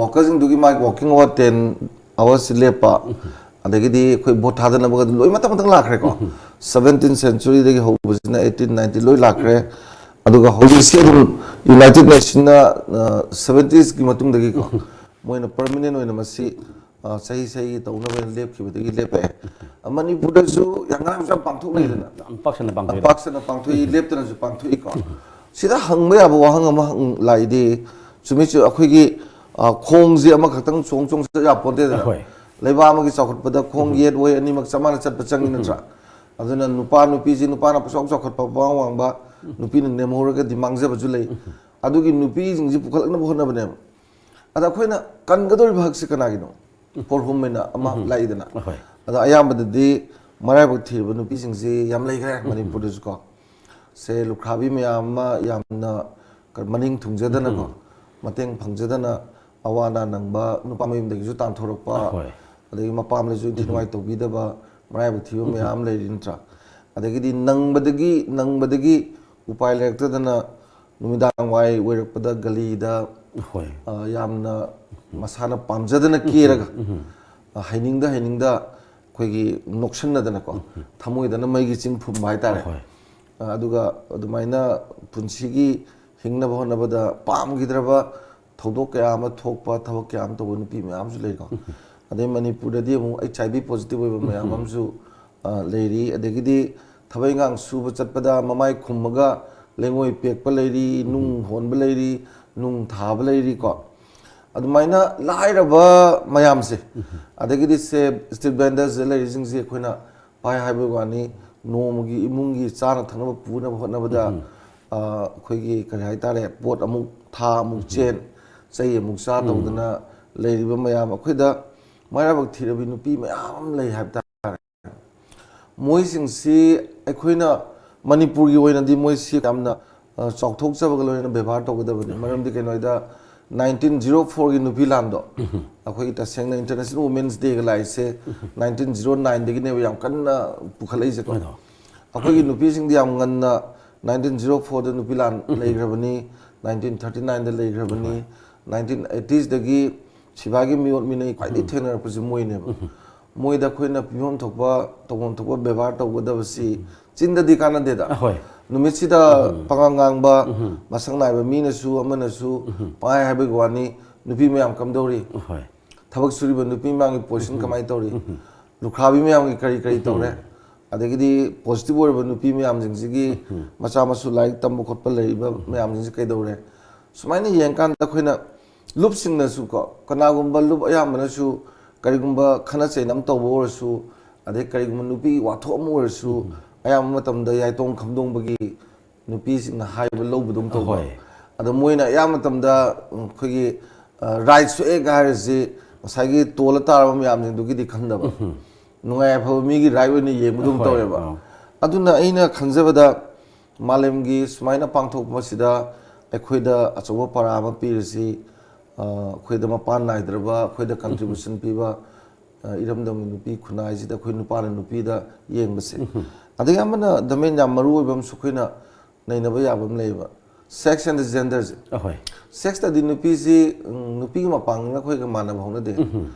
ꯋꯥꯀꯔꯁꯤꯡꯗꯨꯒꯤ ꯃꯥꯒꯤ ꯋꯥꯀꯤꯡ ꯑꯋꯥꯔ ꯇꯦꯟ ꯑꯋꯥꯔꯁꯤ ꯂꯦꯞꯄ, ꯑꯗꯒꯤꯗꯤ ꯑꯩꯈꯣꯏ ꯚꯣꯠ ꯊꯥꯗꯅꯕꯒ ꯑꯗꯨꯝ ꯂꯣꯏ ꯃꯊꯪ ꯃꯊꯪ ꯂꯥꯛꯈ꯭ꯔꯦꯀꯣ꯫ ꯁꯕꯦꯟꯇꯤꯟ ꯁꯦꯟꯆꯨꯔꯤꯗꯒꯤ ꯍꯧꯕꯁꯤꯅ ꯑꯩꯠꯇꯤꯟ ꯅꯥꯏꯟꯇꯤꯟ ꯂꯣꯏ ꯂꯥꯛꯈ꯭ꯔꯦ꯫ ꯑꯗꯨꯒ ꯍꯧꯖꯤꯛꯁꯤ ꯑꯗꯨꯝ ꯌꯨꯅꯥꯏꯇꯦꯠ ꯅꯦꯁꯟꯅ ꯁꯕꯦꯟꯇꯤꯁꯀꯤ ꯃꯇꯨꯡꯗꯒꯤꯀꯣ, ꯃꯣꯏꯅ ꯄꯔꯃꯤꯅꯦꯟ ꯑꯣꯏꯅ ꯃꯁꯤ ꯑ, ꯆꯍꯤ ꯆꯍꯤꯒꯤ ꯇꯧꯅꯕ ꯍꯥꯏꯅ ꯂꯦꯞꯈꯤꯕꯗꯒꯤ ꯂꯦꯞꯄꯛꯑꯦ꯫ ꯃꯅꯤꯄꯨꯔꯗꯁꯨ ꯌꯥꯝ ꯉꯔꯥꯡꯁꯨ ꯌꯥꯝ ꯄꯥꯡꯊꯣꯛꯅꯩꯗꯅ꯫ ꯌꯥꯝ ꯄꯥꯛ ꯁꯟꯅ ꯌꯥꯝ ꯄꯥꯡꯊꯣꯛꯏ꯫ ꯄꯥꯛ ꯁꯟꯅ ꯄꯥꯡꯊꯣꯛꯏ, ꯂꯦꯞꯇꯅꯁꯨ ꯄꯥꯡꯊꯣꯛꯏꯀꯣ꯫ ꯁꯤꯗ ꯍꯪꯕ ꯌꯥꯕ ꯋꯥꯍꯪ ꯑꯃ ꯍꯪ- ꯂꯥꯛꯏꯗꯤ, ꯆꯨꯝꯃꯤ, ꯆꯨꯝ, ꯑꯩꯈꯣꯏꯒꯤ ꯑ, ꯈꯣꯡꯁꯦ ꯑꯃꯈꯛꯇꯪ ꯆꯣꯡ ꯆꯣꯡ ꯆꯠ ꯌꯥꯄꯣꯟꯇꯦꯗꯅ꯫ ꯍꯣꯏ꯫ ꯂꯩꯕꯥꯛ ꯑꯃꯒꯤ ꯆꯥꯎꯈꯠꯄꯗ ꯈꯣꯡ ꯌꯦꯠ ꯑꯣꯏ ꯑꯅꯤꯃꯛ ꯆꯞ ꯃꯥꯟꯅ ꯆꯠꯄ ꯆꯪꯉꯤ ꯅꯠꯇ꯭ꯔꯥ? ꯑꯗꯨꯅ ꯅꯨꯄꯥ ꯅꯨꯄꯤꯁꯤ, ꯅꯨꯄꯥꯅ ꯄꯨꯆꯥꯎ ꯆꯥꯎꯈꯠꯄ, ꯄꯨꯋꯥꯡ ꯋꯥꯡꯕ, ꯅꯨꯄꯤꯅ ꯅꯦꯝꯍꯧꯔꯒꯗꯤ ꯃꯥꯡꯖꯕꯁꯨ ꯂꯩ꯫ ꯑꯗꯨꯒꯤ ꯅꯨꯄꯤꯁꯤꯡꯁꯤ ꯄꯨꯈꯠꯂꯛꯅꯕ ꯍꯣꯠꯅꯕꯅꯦꯕ꯫ ꯑꯗ ꯑꯩꯈꯣꯏꯅ ꯀꯟꯒꯗꯧꯔꯤꯕ ꯍꯛꯁꯦ ꯀꯅꯥꯒꯤꯅꯣ? ꯐꯣꯔ ꯍꯨꯝ ꯍꯥꯏꯅ ꯑꯃ ꯂꯥꯛꯏꯗꯅ꯫ ꯍꯣꯏ꯫ ꯑꯗ ꯑꯌꯥꯝꯕꯗꯗꯤ ꯃꯔꯥꯏꯕꯛ ꯊꯤꯔꯕ ꯅꯨꯄꯤꯁꯤꯡꯁꯤ ꯌꯥꯝ ꯂꯩꯈ꯭ꯔꯦ ꯃꯅꯤꯄꯨꯔꯗꯁꯨꯀꯣ꯫ ꯁꯦ ꯂꯨꯈ꯭ꯔꯥꯕꯤ ꯃꯌꯥꯝ ꯑꯃ ꯌꯥꯝꯅ ꯀ- ꯃꯅꯤꯡ ꯊꯨꯡꯖꯗꯅꯀꯣ, ꯃꯇꯦꯡ ꯐꯪꯖꯗꯅ ꯑꯋꯥ ꯑꯅꯥ ꯅꯪꯕ, ꯅꯨꯄꯥ ꯃꯌꯨꯝꯗꯒꯤꯁꯨ ꯇꯥꯟꯊꯣꯔꯛꯄ, ꯍꯣꯏ꯫ ꯑꯗꯒꯤ ꯃꯄꯥꯝꯗꯁꯨ ꯏꯟꯊꯤ ꯅꯨꯡꯉꯥꯏ ꯇꯧꯕꯤꯗꯕ, ꯃꯔꯥꯏꯕꯛ ꯊꯤꯕ ꯃꯌꯥꯝ ꯑꯃ ꯂꯩꯔꯤ ꯅꯠꯇ꯭ꯔꯥ? ꯑꯗꯒꯤꯗꯤ ꯅꯪꯕꯗꯒꯤ ꯅꯪꯕꯗꯒꯤ ꯎꯄꯥꯏ ꯂꯩꯔꯛꯇꯗꯅ ꯅꯨꯃꯤꯗꯥꯡ ꯋꯥꯏ ꯑꯣꯏꯔꯛꯄꯗ ꯒꯂꯤꯗ, ꯍꯣꯏ꯫ ꯑ, ꯌꯥꯝꯅ ꯃꯁꯥꯅ ꯄꯥꯝꯖꯗꯅ ꯀꯦꯔꯒ, ꯑ, ꯍꯩꯅꯤꯡꯗ ꯍꯩꯅꯤꯡꯗ ꯑꯩꯈꯣꯏꯒꯤ ꯅꯣꯛꯁꯟꯅꯗꯅꯀꯣ, ꯊꯃꯣꯏꯗꯅ ꯃꯩꯒꯤ ꯆꯤꯡ ꯐꯨꯝꯕ ꯍꯥꯏꯇꯥꯔꯦ꯫ ꯍꯣꯏ꯫ ꯑ, ꯑꯗꯨꯒ ꯑꯗꯨꯃꯥꯏꯅ ꯄꯨꯟꯁꯤꯒꯤ ꯍꯤꯡꯅꯕ ꯍꯣꯠꯅꯕꯗ ꯄꯥꯝꯈꯤꯗ꯭ꯔꯕ ꯊꯧꯗꯣꯛ ꯀꯌꯥ ꯑꯃ ꯊꯣꯛꯄ, ꯊꯕꯛ ꯀꯌꯥ ꯑꯃ ꯇꯧꯕ ꯅꯨꯄꯤ ꯃꯌꯥꯝꯁꯨ ꯂꯩꯀꯣ꯫ ꯑꯗꯩ ꯃꯅꯤꯄꯨꯔꯗꯗꯤ ꯑꯃꯨꯛ H I V positive ꯑꯣꯏꯕ ꯃꯌꯥꯝ ꯑꯃꯁꯨ, ꯑ, ꯂꯩꯔꯤ꯫ ꯑꯗꯒꯤꯗꯤ ꯊꯕꯛ ꯏꯪꯈꯥꯡ ꯁꯨꯕ ꯆꯠꯄꯗ ꯃꯃꯥꯏ ꯈꯨꯝꯃꯒ ꯂꯩꯉꯣꯏ ꯄꯦꯛꯄ ꯂꯩꯔꯤ, ꯅꯨꯡ ꯍꯣꯟꯕ ꯂꯩꯔꯤ, ꯅꯨꯡ ꯊꯥꯕ ꯂꯩꯔꯤꯀꯣ꯫ ꯑꯗꯨꯃꯥꯏꯅ ꯂꯥꯏꯔꯕ ꯃꯌꯥꯝꯁꯦ, ꯑꯗꯒꯤꯗꯤ ꯁꯦ street vendors ꯂꯩꯔꯤꯁꯤꯡꯁꯦ ꯑꯩꯈꯣꯏꯅ ꯄꯥꯏ ꯍꯥꯏꯕꯒꯤ ꯋꯥꯅꯤ, ꯅꯣꯡꯃꯒꯤ ꯏꯃꯨꯡꯒꯤ ꯆꯥꯅ ꯊꯛꯅꯕ ꯄꯨꯅꯕ ꯍꯣꯠꯅꯕꯗ, ꯑ, ꯑꯩꯈꯣꯏꯒꯤ ꯀꯔꯤ ꯍꯥꯏꯇꯥꯔꯦ, ꯄꯣꯠ ꯑꯃꯨꯛ ꯊꯥ ꯑꯃꯨꯛ ꯆꯦꯟ, ꯆꯩ ꯑꯃꯨꯛ ꯆꯥ ꯇꯧꯗꯅ ꯂꯩꯔꯤꯕ ꯃꯌꯥꯝ, ꯑꯩꯈꯣꯏꯗ ꯃꯩꯔꯥꯕꯛ ꯊꯤꯔꯕꯤ ꯅꯨꯄꯤ ꯃꯌꯥꯝ ꯑꯃ ꯂꯩ ꯍꯥꯏꯕ ꯇꯥꯔꯦ꯫ ꯃꯣꯏꯁꯤꯡꯁꯤ ꯑꯩꯈꯣꯏꯅ ꯃꯅꯤꯄꯨꯔꯒꯤ ꯑꯣꯏꯅꯗꯤ ꯃꯣꯏꯁꯤ ꯌꯥꯝꯅ, ꯑ, ꯆꯥꯎꯊꯣꯛꯆꯕꯒ ꯂꯣꯏꯅꯅ ꯕꯦꯕꯥꯔ ꯇꯧꯒꯗꯕꯅꯤ꯫ ꯃꯔꯝꯗꯤ ꯀꯩꯅꯣ ꯍꯥꯏꯗ, nineteen zero four ꯒꯤ ꯅꯨꯄꯤ ꯂꯥꯟꯗꯣ ꯑꯩꯈꯣꯏꯒꯤ ꯇꯁꯦꯡꯅ International Women's Day ꯒ ꯂꯥꯛꯏꯁꯦ nineteen zero nine ꯗꯒꯤꯅꯦꯕ ꯌꯥꯝ ꯀꯟꯅ ꯄꯨꯈꯠꯂꯛꯏꯁꯦꯀꯣ꯫ ꯑꯩꯈꯣꯏꯒꯤ ꯅꯨꯄꯤꯁꯤꯡꯗꯤ ꯌꯥꯝ ꯉꯟꯅ nineteen zero four ꯗ ꯅꯨꯄꯤ ꯂꯥꯟ ꯂꯩꯈ꯭ꯔꯕꯅꯤ, nineteen thirty nine ꯗ ꯂꯩꯈ꯭ꯔꯕꯅꯤ, nineteen eighties ꯗꯒꯤ ꯁꯤꯐꯥꯏꯒꯤ ꯃꯤꯑꯣꯠ ꯃꯤꯅꯩ ꯈ꯭ꯋꯥꯏꯗꯒꯤ ꯊꯦꯡꯅꯔꯛꯄꯁꯤ ꯃꯣꯏꯅꯦꯕ꯫ ꯃꯣꯏꯗ ꯑꯩꯈꯣꯏꯅ ꯄꯤꯐꯝ ꯊꯣꯛꯄ, ꯇꯧꯐꯝ ꯊꯣꯛꯄ ꯕꯦꯕꯥꯔ ꯇꯧꯒꯗꯕꯁꯤ ꯆꯤꯟꯗꯗꯤ ꯀꯥꯟꯅꯗꯦꯗ꯫ ꯍꯣꯏ꯫ ꯅꯨꯃꯤꯠꯁꯤꯗ ꯄꯉꯥꯡ ꯉꯥꯡꯕ, ꯃꯁꯛ ꯅꯥꯏꯕ ꯃꯤꯅꯁꯨ ꯑꯃꯅꯁꯨ ꯄꯥꯏ ꯍꯥꯏꯕꯒꯤ ꯋꯥꯅꯤ, ꯅꯨꯄꯤ ꯃꯌꯥꯝ ꯀꯝꯗꯧꯔꯤ? ꯍꯣꯏ꯫ ꯊꯕꯛ ꯁꯨꯔꯤꯕ ꯅꯨꯄꯤ ꯃꯌꯥꯝꯒꯤ position ꯀꯃꯥꯏꯅ ꯇꯧꯔꯤ? ꯂꯨꯈ꯭ꯔꯥꯕꯤ ꯃꯌꯥꯝꯒꯤ ꯀꯔꯤ ꯀꯔꯤ ꯇꯧꯔꯦ? ꯑꯗꯒꯤꯗꯤ positive ꯑꯣꯏꯔꯕ ꯅꯨꯄꯤ ꯃꯌꯥꯝꯁꯤꯡꯁꯤꯒꯤ ꯃꯆꯥ ꯃꯁꯨ ꯂꯥꯏꯔꯤꯛ ꯇꯝꯕ ꯈꯣꯠꯄ ꯂꯩꯔꯤꯕ ꯃꯌꯥꯝꯁꯤꯡꯁꯤ ꯀꯩꯗꯧꯔꯦ? ꯁꯨꯃꯥꯏꯅ ꯌꯦꯡꯀꯥꯟꯗ ꯑꯩꯈꯣꯏꯅ ꯂꯨꯞꯁꯤꯡꯅꯁꯨꯀꯣ, ꯀꯅꯥꯒꯨꯝꯕ ꯂꯨꯞ ꯑꯌꯥꯝꯕꯅꯁꯨ ꯀꯔꯤꯒꯨꯝꯕ ꯈꯠꯅ ꯆꯩꯅꯕ ꯇꯧꯕ ꯑꯣꯏꯔꯁꯨ, ꯑꯗꯩ ꯀꯔꯤꯒꯨꯝꯕ ꯅꯨꯄꯤꯒꯤ ꯋꯥꯊꯣꯛ ꯑꯃ ꯑꯣꯏꯔꯁꯨ, ꯑꯌꯥꯝꯕ ꯃꯇꯝꯗ ꯌꯥꯏꯇꯣꯡ ꯈꯝꯗꯣꯡꯕꯒꯤ ꯅꯨꯄꯤꯁꯤꯡꯅ ꯍꯥꯏꯕ ꯂꯧꯕꯗꯧ ꯇꯧꯕ꯫ ꯍꯣꯏ꯫ ꯑꯗꯣ ꯃꯣꯏꯅ ꯑꯌꯥꯝꯕ ꯃꯇꯝꯗ, ꯎꯝ, ꯑꯩꯈꯣꯏꯒꯤ, ꯑ, right ꯁꯣꯛꯑꯦꯒ ꯍꯥꯏꯔꯤꯁꯤ ꯉꯁꯥꯏꯒꯤ ꯇꯣꯜꯂ ꯇꯥꯔꯕ ꯃꯌꯥꯝꯁꯤꯡꯗꯨꯒꯤꯗꯤ ꯈꯟꯗꯕ꯫ ꯅꯨꯡꯉꯥꯏ ꯑꯐꯕ ꯃꯤꯒꯤ right ꯑꯣꯏꯅ ꯌꯦꯡꯕꯗꯧ ꯍꯣꯏ, ꯇꯧꯋꯦꯕ꯫ ꯑꯥ꯫ ꯑꯗꯨꯅ ꯑꯩꯅ ꯈꯟꯖꯕꯗ ꯃꯥꯂꯦꯝꯒꯤ ꯁꯨꯃꯥꯏꯅ ꯄꯥꯡꯊꯣꯛꯄꯁꯤꯗ ꯑꯩꯈꯣꯏꯗ ꯑꯆꯧꯕ ꯄꯔꯥ ꯑꯃ ꯄꯤꯔꯤꯁꯤ, ꯑ, ꯑꯩꯈꯣꯏꯗ ꯃꯄꯥꯟ ꯅꯥꯏꯗ꯭ꯔꯕ, ꯑꯩꯈꯣꯏꯗ contribution ꯄꯤꯕ, ꯑ, ꯏꯔꯝꯗꯝꯒꯤ ꯅꯨꯄꯤ ꯈꯨꯟꯅꯥꯏꯁꯤꯗ ꯑꯩꯈꯣꯏ ꯅꯨꯄꯥꯅ ꯅꯨꯄꯤꯗ ꯌꯦꯡꯕꯁꯦ꯫ ꯑꯗꯒꯤ ꯑꯃꯅ ꯗꯃꯦꯟ ꯌꯥꯝ ꯃꯔꯨ ꯑꯣꯏꯕ ꯑꯃꯁꯨ ꯑꯩꯈꯣꯏꯅ ꯅꯩꯅꯕ ꯌꯥꯕ ꯑꯃ ꯂꯩꯌꯦꯕ, ꯁꯦꯛꯁ ꯑꯦꯟ ꯖꯦꯟꯗꯔꯁꯦ꯫ ꯑꯍꯣꯏ꯫ ꯁꯦꯛꯁꯇꯗꯤ ꯅꯨꯄꯤꯁꯤ, ꯎꯝ, ꯅꯨꯄꯤꯒꯤ ꯃꯄꯥꯡꯒꯜꯅ ꯑꯩꯈꯣꯏꯒ ꯃꯥꯟꯅꯕ ꯍꯧꯅꯗꯦ꯫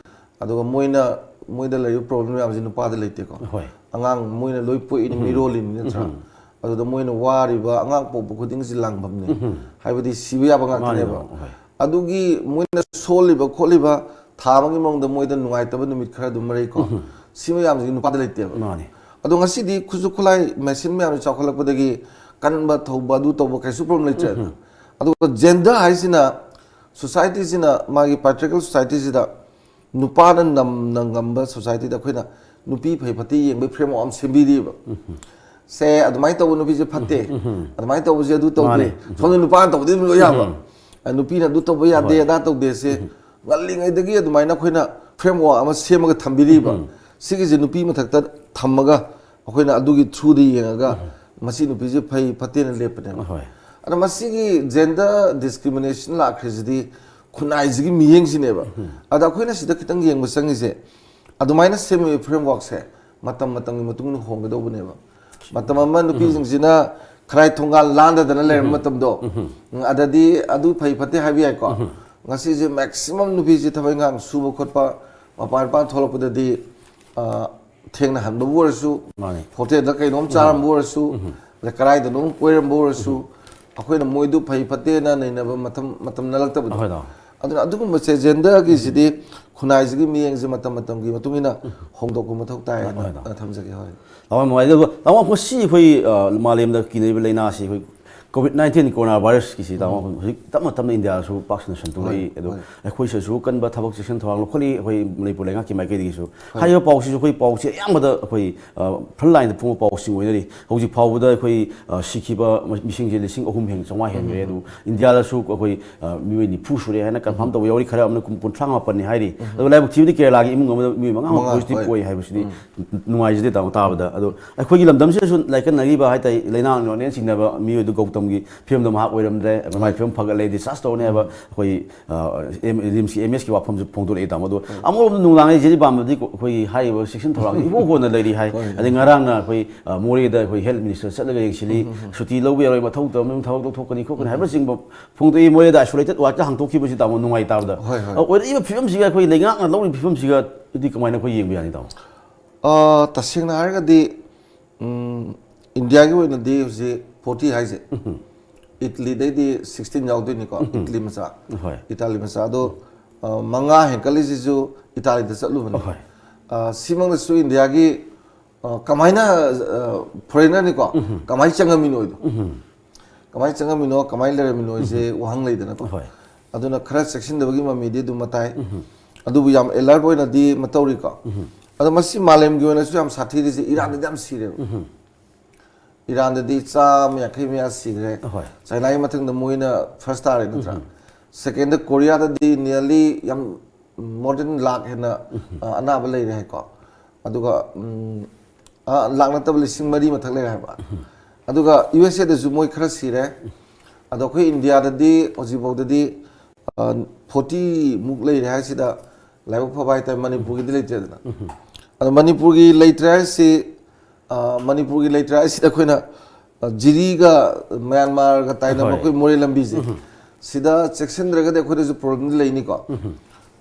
ꯑꯗꯨꯒ ꯃꯣꯏꯅ, ꯃꯣꯏꯗ ꯂꯩꯔꯤꯕ ꯄ꯭ꯔꯣꯕ꯭ꯂꯦꯝ ꯃꯌꯥꯝꯁꯤ ꯅꯨꯄꯥꯗ ꯂꯩꯇꯦꯀꯣ꯫ ꯍꯣꯏ꯫ ꯑꯉꯥꯡ ꯃꯣꯏꯅ ꯂꯣꯏ ꯄꯣꯛꯏꯅꯤ, ꯃꯤꯔꯣꯜꯂꯤꯅꯤ, ꯅꯠꯇ꯭ꯔꯥ? ꯑꯗꯨꯗ ꯃꯣꯏꯅ ꯋꯥꯔꯤꯕ, ꯑꯉꯥꯡ ꯄꯣꯛꯄ ꯈꯨꯗꯤꯡꯁꯤ ꯂꯥꯡꯐꯝꯅꯤ꯫ ꯍꯥꯏꯕꯗꯤ ꯁꯤꯕ ꯌꯥꯕ ꯉꯥꯛꯇꯅꯦꯕ꯫ ꯃꯥꯅꯦ, ꯍꯣꯏ꯫ ꯑꯗꯨꯒꯤ ꯃꯣꯏꯅ ꯁꯣꯜꯂꯤꯕ ꯈꯣꯠꯂꯤꯕ ꯊꯥ ꯑꯃꯒꯤ ꯃꯅꯨꯡꯗ ꯃꯣꯏꯗ ꯅꯨꯡꯉꯥꯏꯇꯕ ꯅꯨꯃꯤꯠ ꯈꯔ ꯑꯗꯨꯝ ꯃꯔꯩꯀꯣ꯫ ꯁꯤ ꯃꯌꯥꯝꯁꯤꯗꯤ ꯅꯨꯄꯥꯗ ꯂꯩꯇꯦꯕ꯫ ꯃꯥꯅꯦ꯫ ꯑꯗꯣ ꯉꯁꯤꯗꯤ ꯈꯨꯠꯁꯨ ꯈꯨꯠꯂꯥꯏ, ꯃꯦꯁꯤꯟ ꯃꯌꯥꯝꯁꯤ ꯆꯥꯎꯈꯠꯂꯛꯄꯗꯒꯤ ꯀꯟꯕ, ꯊꯧꯕ, ꯑꯗꯨ ꯇꯧꯕ ꯀꯩꯁꯨ ꯄ꯭ꯔꯣꯕ꯭ꯂꯦꯝ ꯂꯩꯇ꯭ꯔꯦꯗꯅ꯫ ꯑꯗꯨꯒ ꯖꯦꯟꯗꯔ ꯍꯥꯏꯁꯤꯅ, ꯁꯣꯁꯥꯏꯇꯤꯁꯤꯅ, ꯃꯥꯒꯤ ꯄꯥꯇ꯭ꯔꯤꯌꯥꯔꯀꯦꯜ ꯁꯣꯁꯥꯏꯇꯤꯁꯤꯗ ꯅꯨꯄꯥꯅ ꯅꯝꯅ ꯉꯝꯕ ꯁꯣꯁꯥꯏꯇꯤꯗ ꯑꯩꯈꯣꯏꯅ ꯅꯨꯄꯤ ꯐꯩ ꯐꯠꯇꯦ ꯌꯦꯡꯕꯒꯤ ꯐ꯭ꯔꯦꯝꯋꯥꯔꯛ ꯑꯃ ꯁꯦꯝꯕꯤꯔꯤꯕ꯫ ꯁꯦ, ꯑꯗꯨꯃꯥꯏꯅ ꯇꯧꯕ ꯅꯨꯄꯤꯁꯦ ꯐꯠꯇꯦ, ꯑꯗꯨꯃꯥꯏꯅ ꯇꯧꯕꯁꯦ ꯑꯗꯨ ꯇꯧꯗꯦ, ꯃꯥꯅꯦ꯫ ꯁꯣꯝꯗ ꯅꯨꯄꯥꯅ ꯇꯧꯕꯗꯤ ꯑꯗꯨꯝ ꯂꯣꯏ ꯌꯥꯕ꯫ ꯎꯝ꯫ ꯑ, ꯅꯨꯄꯤꯅ ꯑꯗꯨ ꯇꯧꯕ ꯌꯥꯗꯦ, ꯍꯣꯏ꯫ ꯑꯗꯥ ꯇꯧꯗꯦ ꯁꯦ, ꯉꯜꯂꯤꯉꯩꯗꯒꯤ ꯑꯗꯨꯃꯥꯏꯅ ꯑꯩꯈꯣꯏꯅ ꯐ꯭ꯔꯦꯝꯋꯥꯔꯛ ꯑꯃ ꯁꯦꯝꯃꯒ ꯊꯝꯕꯤꯔꯤꯕ꯫ ꯁꯤꯒꯤꯁꯦ ꯅꯨꯄꯤ ꯃꯊꯛꯇ ꯊꯝꯃꯒ ꯑꯩꯈꯣꯏꯅ ꯑꯗꯨꯒꯤ ꯊ꯭ꯔꯨꯗ ꯌꯦꯡꯉꯒ ꯃꯁꯤ ꯅꯨꯄꯤꯁꯦ ꯐꯩ ꯐꯠꯇꯦꯅ ꯂꯦꯞꯄꯅꯦꯕ꯫ ꯍꯣꯏ꯫ ꯑꯗꯣ ꯃꯁꯤꯒꯤ ꯖꯦꯟꯗꯔ ꯗꯤꯁꯀ꯭ꯔꯤꯃꯤꯅꯦꯁꯟ ꯂꯥꯛꯈ꯭ꯔꯤꯁꯤꯗꯤ ꯈꯨꯟꯅꯥꯏꯁꯤꯒꯤ ꯃꯤꯠꯌꯦꯡꯁꯤꯅꯦꯕ꯫ ꯑꯗ ꯑꯩꯈꯣꯏꯅ ꯁꯤꯗ ꯈꯤꯇꯪ ꯌꯦꯡꯕ ꯆꯪꯉꯤꯁꯦ, ꯑꯗꯨꯃꯥꯏꯅ ꯁꯦꯝꯃꯤꯕ ꯐ꯭ꯔꯦꯝꯋꯥꯔꯛꯁꯦ ꯃꯇꯝ ꯃꯇꯝꯒꯤ ꯃꯇꯨꯡ ꯏꯟꯅ ꯍꯣꯡꯒꯗꯧꯕꯅꯦꯕ꯫ ꯃꯇꯝ ꯑꯃ ꯅꯨꯄꯤꯁꯤꯡꯁꯤꯅ ꯈꯔꯥꯏ ꯊꯣꯡꯒꯥꯜ ꯂꯥꯟꯗꯗꯅ ꯂꯩꯔꯝꯕ ꯃꯇꯝꯗꯣ, ꯎꯝ, ꯑꯗꯗꯤ ꯑꯗꯨ ꯐꯩ ꯐꯠꯇꯦ ꯍꯥꯏꯕ ꯌꯥꯏꯀꯣ꯫ ꯉꯁꯤꯁꯦ ꯃꯦꯛꯁꯤꯃꯝ ꯅꯨꯄꯤꯁꯦ ꯊꯕꯛ ꯏꯪꯈꯥꯡ ꯁꯨꯕ ꯈꯣꯠꯄ, ꯃꯄꯥꯟ ꯏꯄꯥꯟ ꯊꯣꯛꯂꯛꯄꯗꯗꯤ, ꯑ, ꯊꯦꯡꯅ ꯍꯟꯕꯕꯨ ꯑꯣꯏꯔꯁꯨ, ꯃꯥꯅꯦ꯫ ꯍꯣꯇꯦꯜꯗ ꯀꯩꯅꯣꯝ ꯆꯥꯔꯝꯕ ꯑꯣꯏꯔꯁꯨ, ꯑꯗ ꯀꯗꯥꯏꯗꯅꯣꯝ ꯀꯣꯏꯔꯝꯕ ꯑꯣꯏꯔꯁꯨ, ꯑꯩꯈꯣꯏꯅ ꯃꯣꯏꯗꯨ ꯐꯩ ꯐꯠꯇꯦꯅ ꯅꯩꯅꯕ ꯃꯇꯝ, ꯃꯇꯝ ꯅꯠꯂꯛꯇꯕꯗꯣ꯫ ꯍꯣꯏ, ꯇꯥꯃꯣ꯫ ꯑꯗꯨꯅ ꯑꯗꯨꯒꯨꯝꯕꯁꯦ, ꯖꯦꯟꯗꯔꯒꯤꯁꯤꯗꯤ ꯈꯨꯟꯅꯥꯏꯁꯤꯒꯤ ꯃꯤꯠꯌꯦꯡꯁꯦ ꯃꯇꯝ ꯃꯇꯝꯒꯤ ꯃꯇꯨꯡ ꯏꯟꯅ ꯍꯣꯡꯗꯣꯛꯄ ꯃꯊꯧ ꯇꯥꯏ ꯍꯥꯏꯅ, ꯍꯣꯏ, ꯇꯥꯃꯣ꯫ ꯑ, ꯊꯝꯖꯒꯦ꯫ ꯍꯣꯏ꯫ ꯇꯥꯃꯣ, ꯌꯥꯝ ꯅꯨꯡꯉꯥꯏꯖꯔꯦ꯫ ꯑꯗꯣ ꯇꯥꯃꯣ, ꯉꯁꯤ ꯑꯩꯈꯣꯏ, ꯑ, ꯃꯥꯂꯦꯝꯗ ꯀꯤꯅꯔꯤꯕ ꯂꯥꯏꯅꯥꯁꯤ ꯑꯩꯈꯣꯏ ꯀꯣꯚꯤꯗ ꯅꯥꯏꯟꯇꯤꯟ ꯀꯣꯔꯣꯅꯥ ꯚꯥꯏꯔꯁꯀꯤꯁꯤ, ꯇꯥꯃꯣ, ꯍꯧꯖꯤꯛ ꯇꯞꯅ ꯇꯞꯅ ꯏꯟꯗꯤꯌꯥꯗꯁꯨ ꯄꯥꯛ ꯁꯟꯅ ꯁꯟꯗꯣꯛꯂꯛꯏ꯫ ꯍꯣꯏ, ꯑꯗꯣ ꯍꯣꯏ꯫ ꯑꯩꯈꯣꯏ ꯁꯤꯗꯁꯨ ꯀꯟꯕ ꯊꯕꯛ ꯆꯦꯛꯁꯤꯟ ꯊꯧꯔꯥꯡ ꯂꯧꯈꯠꯂꯤ, ꯑꯩꯈꯣꯏ ꯃꯅꯤꯄꯨꯔ ꯂꯩꯉꯥꯛꯀꯤ ꯃꯥꯏꯀꯩꯗꯒꯤꯁꯨ꯫ ꯍꯥꯏꯔꯤꯕ ꯄꯥꯎꯁꯤꯁꯨ ꯑꯩꯈꯣꯏ ꯄꯥꯎꯁꯦ ꯑꯌꯥꯝꯕꯗ ꯑꯩꯈꯣꯏ, ꯑ, ꯐ꯭ꯔꯟ ꯂꯥꯏꯟꯗ ꯐꯣꯡꯕ ꯄꯥꯎꯁꯤꯡ ꯑꯣꯏꯅꯔꯤ꯫ ꯍꯧꯖꯤꯛ ꯐꯥꯎꯕꯗ ꯑꯩꯈꯣꯏ, ꯑ, ꯁꯤꯈꯤꯕ ꯃꯁꯤꯡꯁꯦ ꯂꯤꯁꯤꯡ ꯑꯍꯨꯝ ꯍꯦꯟ ꯆꯥꯝꯃꯉꯥ ꯍꯦꯟꯈ꯭ꯔꯦ꯫ ꯑꯗꯨ ꯏꯟꯗꯤꯌꯥꯗꯁꯨ ꯑꯩꯈꯣꯏ, ꯑ, ꯃꯤꯑꯣꯏ ꯅꯤꯐꯨ ꯁꯨꯔꯦ ꯍꯥꯏꯅ ꯀꯟꯐꯥꯔꯝ ꯇꯧꯕ ꯌꯥꯎꯔꯤ, ꯈꯔ ꯑꯃꯅ ꯀꯨꯟ-, ꯀꯨꯟꯊ꯭ꯔꯥ ꯃꯥꯄꯟꯅꯤ ꯍꯥꯏꯔꯤ꯫ ꯑꯗꯣ ꯂꯥꯏꯕꯛ ꯊꯤꯕꯗꯤ ꯀꯦꯔꯂꯥꯒꯤ ꯏꯃꯨꯡ ꯑꯃꯗ ꯃꯤꯑꯣꯏ ꯃꯉꯥꯃꯨꯛ ꯃꯉꯥ, ꯄꯣꯖꯤꯇꯤꯚ ꯍꯣꯏ꯫ ꯑꯣꯏ ꯍꯥꯏꯕꯁꯤꯗꯤ ꯅꯨꯡꯉꯥꯏꯖꯗꯦ, ꯇꯥꯃꯣ, ꯇꯥꯕꯗ꯫ ꯑꯗꯣ ꯑꯩꯈꯣꯏꯒꯤ ꯂꯝꯗꯝꯁꯤꯗꯁꯨ ꯂꯥꯏꯀꯠꯅꯔꯤꯕ ꯍꯥꯏꯇꯥꯔꯦ, ꯂꯥꯏꯅꯥ ꯅꯣꯔꯃꯦꯜ ꯆꯤꯡꯅꯕ ꯃꯤꯑꯣꯏꯗꯨ ꯒꯧꯇꯝ ꯁꯣꯝꯒꯤ ꯐꯤꯕꯝꯗꯣ ꯃꯍꯥꯛ ꯑꯣꯏꯔꯝꯗ꯭ꯔꯦ, ꯃꯥꯒꯤ ꯐꯤꯕꯝ ꯐꯒꯠꯂꯦ, ꯗꯤꯁꯆꯥꯔꯖ ꯇꯧꯔꯅꯤ ꯍꯥꯏꯕ ꯑꯩꯈꯣꯏ ꯔꯤꯝꯁꯀꯤ ꯑꯦꯝ ꯑꯦꯁꯀꯤ ꯋꯥꯐꯝꯁꯨ ꯐꯣꯡꯗꯣꯔꯛꯑꯦ, ꯇꯥꯃꯣ꯫ ꯑꯗꯣ ꯑꯃꯔꯣꯝꯗ ꯅꯨꯡꯗꯥꯡ ꯍꯥꯏꯁꯤꯗꯤ ꯄꯥꯝꯕꯗꯤ ꯑꯩꯈꯣꯏꯒꯤ ꯍꯥꯏꯔꯤꯕ ꯆꯦꯛꯁꯤꯟ ꯊꯧꯔꯥꯡꯁꯦ ꯏꯍꯣꯡ ꯍꯣꯡꯅ ꯂꯩꯔꯤ ꯍꯥꯏ꯫ ꯑꯗꯩ ꯉꯔꯥꯡꯅ ꯑꯩꯈꯣꯏ ꯃꯣꯔꯦꯗ ꯑꯩꯈꯣꯏ ꯍꯦꯜꯊ ꯃꯤꯅꯤꯁꯇꯔ ꯆꯠꯂꯒ ꯌꯦꯡꯁꯤꯜꯂꯤ, ꯁꯨꯇꯤ ꯂꯧꯕ ꯌꯥꯔꯣꯏ, ꯃꯊꯧ ꯇꯧꯔꯝꯃꯤ ꯊꯕꯛ ꯇꯧꯊꯣꯛꯀꯅꯤ ꯈꯣꯠꯀꯅꯤ ꯍꯥꯏꯕꯅꯆꯤꯡꯕ ꯐꯣꯡꯗꯣꯛꯏ꯫ ꯃꯣꯔꯦꯗ ꯑꯥꯏꯁꯣꯂꯦꯇꯦꯗ ꯋꯥꯔꯗꯀ ꯍꯥꯡꯗꯣꯛꯈꯤꯕꯁꯤ, ꯇꯥꯃꯣ, ꯅꯨꯡꯉꯥꯏꯇꯕꯗ꯫ ꯑꯣꯏꯔꯛꯏꯕ ꯐꯤꯕꯝꯁꯤꯒ ꯑꯩꯈꯣꯏ ꯂꯩꯉꯥꯛꯅ ꯂꯧꯔꯤꯕ ꯐꯤꯕꯝꯁꯤꯒꯗꯤ ꯀꯃꯥꯏꯅ ꯑꯩꯈꯣꯏ ꯌꯦꯡꯕ ꯌꯥꯅꯤ, ꯇꯥꯃꯣ? ꯇꯁꯦꯡꯅ ꯍꯥꯏꯔꯒꯗꯤ ꯏꯟꯗꯤꯌꯥꯒꯤ ꯑꯣꯏꯅꯗꯤ ꯍꯧꯖꯤꯛ ꯐꯣꯔꯇꯤ ꯍꯥꯏꯁꯦ, ꯏꯠꯂꯤꯗꯩꯗꯤ ꯁꯤꯛꯁꯇꯤꯟ ꯌꯥꯎꯗꯣꯏꯅꯤꯀꯣ, ꯏꯠꯂꯤ ꯃꯆꯥ, ꯍꯣꯏ꯫ ꯏꯇꯥꯂꯤ ꯃꯆꯥ꯫ ꯑꯗꯣ ꯃꯉꯥ ꯍꯦꯟꯀꯠꯂꯤꯁꯤꯁꯨ ꯏꯇꯥꯂꯤꯗ ꯆꯠꯂꯨꯕꯅꯤ꯫ ꯍꯣꯏ꯫ ꯁꯤꯃꯛꯅꯁꯨ ꯏꯟꯗꯤꯌꯥꯒꯤ ꯀꯃꯥꯏꯅ, ꯐꯣꯔꯦꯅꯔꯅꯤꯀꯣ, ꯀꯃꯥꯏꯅ ꯆꯪꯉꯝꯃꯤꯅꯣꯗꯣ, ꯀꯃꯥꯏꯅ ꯆꯪꯉꯝꯃꯤꯅꯣ, ꯀꯃꯥꯏꯅ ꯂꯩꯔꯝꯃꯤꯅꯣ ꯍꯥꯏꯁꯦ ꯋꯥꯍꯪ ꯂꯩꯗꯅꯀꯣ꯫ ꯍꯣꯏ꯫ ꯑꯗꯨꯅ ꯈꯔ ꯆꯦꯛꯁꯤꯟꯗꯕꯒꯤ ꯃꯃꯤꯗꯤ ꯑꯗꯨꯝ ꯃꯇꯥꯏ꯫ ꯑꯗꯨꯕꯨ ꯌꯥꯝ ꯑꯦꯂꯔꯠ ꯑꯣꯏꯅꯗꯤ ꯃꯇꯧꯔꯤꯀꯣ꯫ ꯑꯗꯣ ꯃꯁꯤ ꯃꯥꯂꯦꯝꯒꯤ ꯑꯣꯏꯅꯁꯨ ꯌꯥꯝ ꯁꯥꯊꯤꯔꯤꯁꯦ ꯏꯔꯥꯟꯗꯗꯤ ꯌꯥꯝ ꯁꯤꯔꯦꯕ꯫ ꯏꯔꯥꯟꯗꯗꯤ ꯆꯥꯝꯃ ꯌꯥꯡꯈꯩ ꯃꯌꯥ ꯁꯤꯈ꯭ꯔꯦ꯫ ꯍꯣꯏ꯫ ꯆꯥꯏꯅꯥꯒꯤ ꯃꯊꯪꯗ ꯃꯣꯏꯅ ꯐꯥꯔꯁ ꯇꯥꯔꯦ ꯅꯠꯇ꯭ꯔꯥ? ꯁꯦꯀꯦꯟꯗ ꯀꯣꯔꯤꯌꯥꯗꯗꯤ ꯅꯤꯌꯔꯂꯤ ꯌꯥꯝ ꯃꯣꯔ ꯗꯦꯟ ꯂꯥꯛ ꯍꯦꯟꯅ ꯑ, ꯑꯅꯥꯕ ꯂꯩꯔꯦ ꯍꯥꯏꯀꯣ꯫ ꯑꯗꯨꯒ ꯎꯝ, ꯑ, ꯂꯥꯛ ꯅꯠꯇꯕ ꯂꯤꯁꯤꯡ ꯃꯔꯤ ꯃꯊꯛ ꯂꯩꯔꯦ ꯍꯥꯏꯕ꯫ ꯑꯗꯨꯒ ꯌꯨ ꯑꯦꯁ ꯑꯦꯗꯁꯨ ꯃꯣꯏ ꯈꯔ ꯁꯤꯔꯦ꯫ ꯑꯗꯣ ꯑꯩꯈꯣꯏ ꯏꯟꯗꯤꯌꯥꯗꯗꯤ ꯍꯧꯖꯤꯛꯐꯥꯎꯗꯗꯤ ꯐꯣꯔꯇꯤ ꯃꯨꯛ ꯂꯩꯔꯦ ꯍꯥꯏꯁꯤꯗ ꯂꯥꯏꯕꯛ ꯐꯕ ꯍꯥꯏꯇꯥꯔꯦ, ꯃꯅꯤꯄꯨꯔꯒꯤꯗꯤ ꯂꯩꯇ꯭ꯔꯦꯗꯅ꯫ ꯑꯗꯣ ꯃꯅꯤꯄꯨꯔꯒꯤ ꯂꯩꯇ꯭ꯔꯦ ꯍꯥꯏꯁꯤ, ꯑ, ꯃꯅꯤꯄꯨꯔꯒꯤ ꯂꯩꯇ꯭ꯔꯦ ꯍꯥꯏꯁꯤꯗ ꯑꯩꯈꯣꯏꯅ, ꯑ, ꯖꯤꯔꯤꯒ ꯃ꯭ꯌꯥꯟꯃꯥꯔꯒ ꯇꯥꯏꯅꯕ ꯍꯣꯏ꯫ ꯑꯩꯈꯣꯏ ꯃꯣꯔꯦ ꯂꯝꯕꯤꯁꯦ, ꯁꯤꯗ ꯆꯦꯛꯁꯤꯟꯗ꯭ꯔꯒꯗꯤ ꯑꯩꯈꯣꯏꯗꯁꯨ ꯄ꯭ꯔꯣꯕ꯭ꯂꯦꯝꯗꯤ ꯂꯩꯅꯤꯀꯣ꯫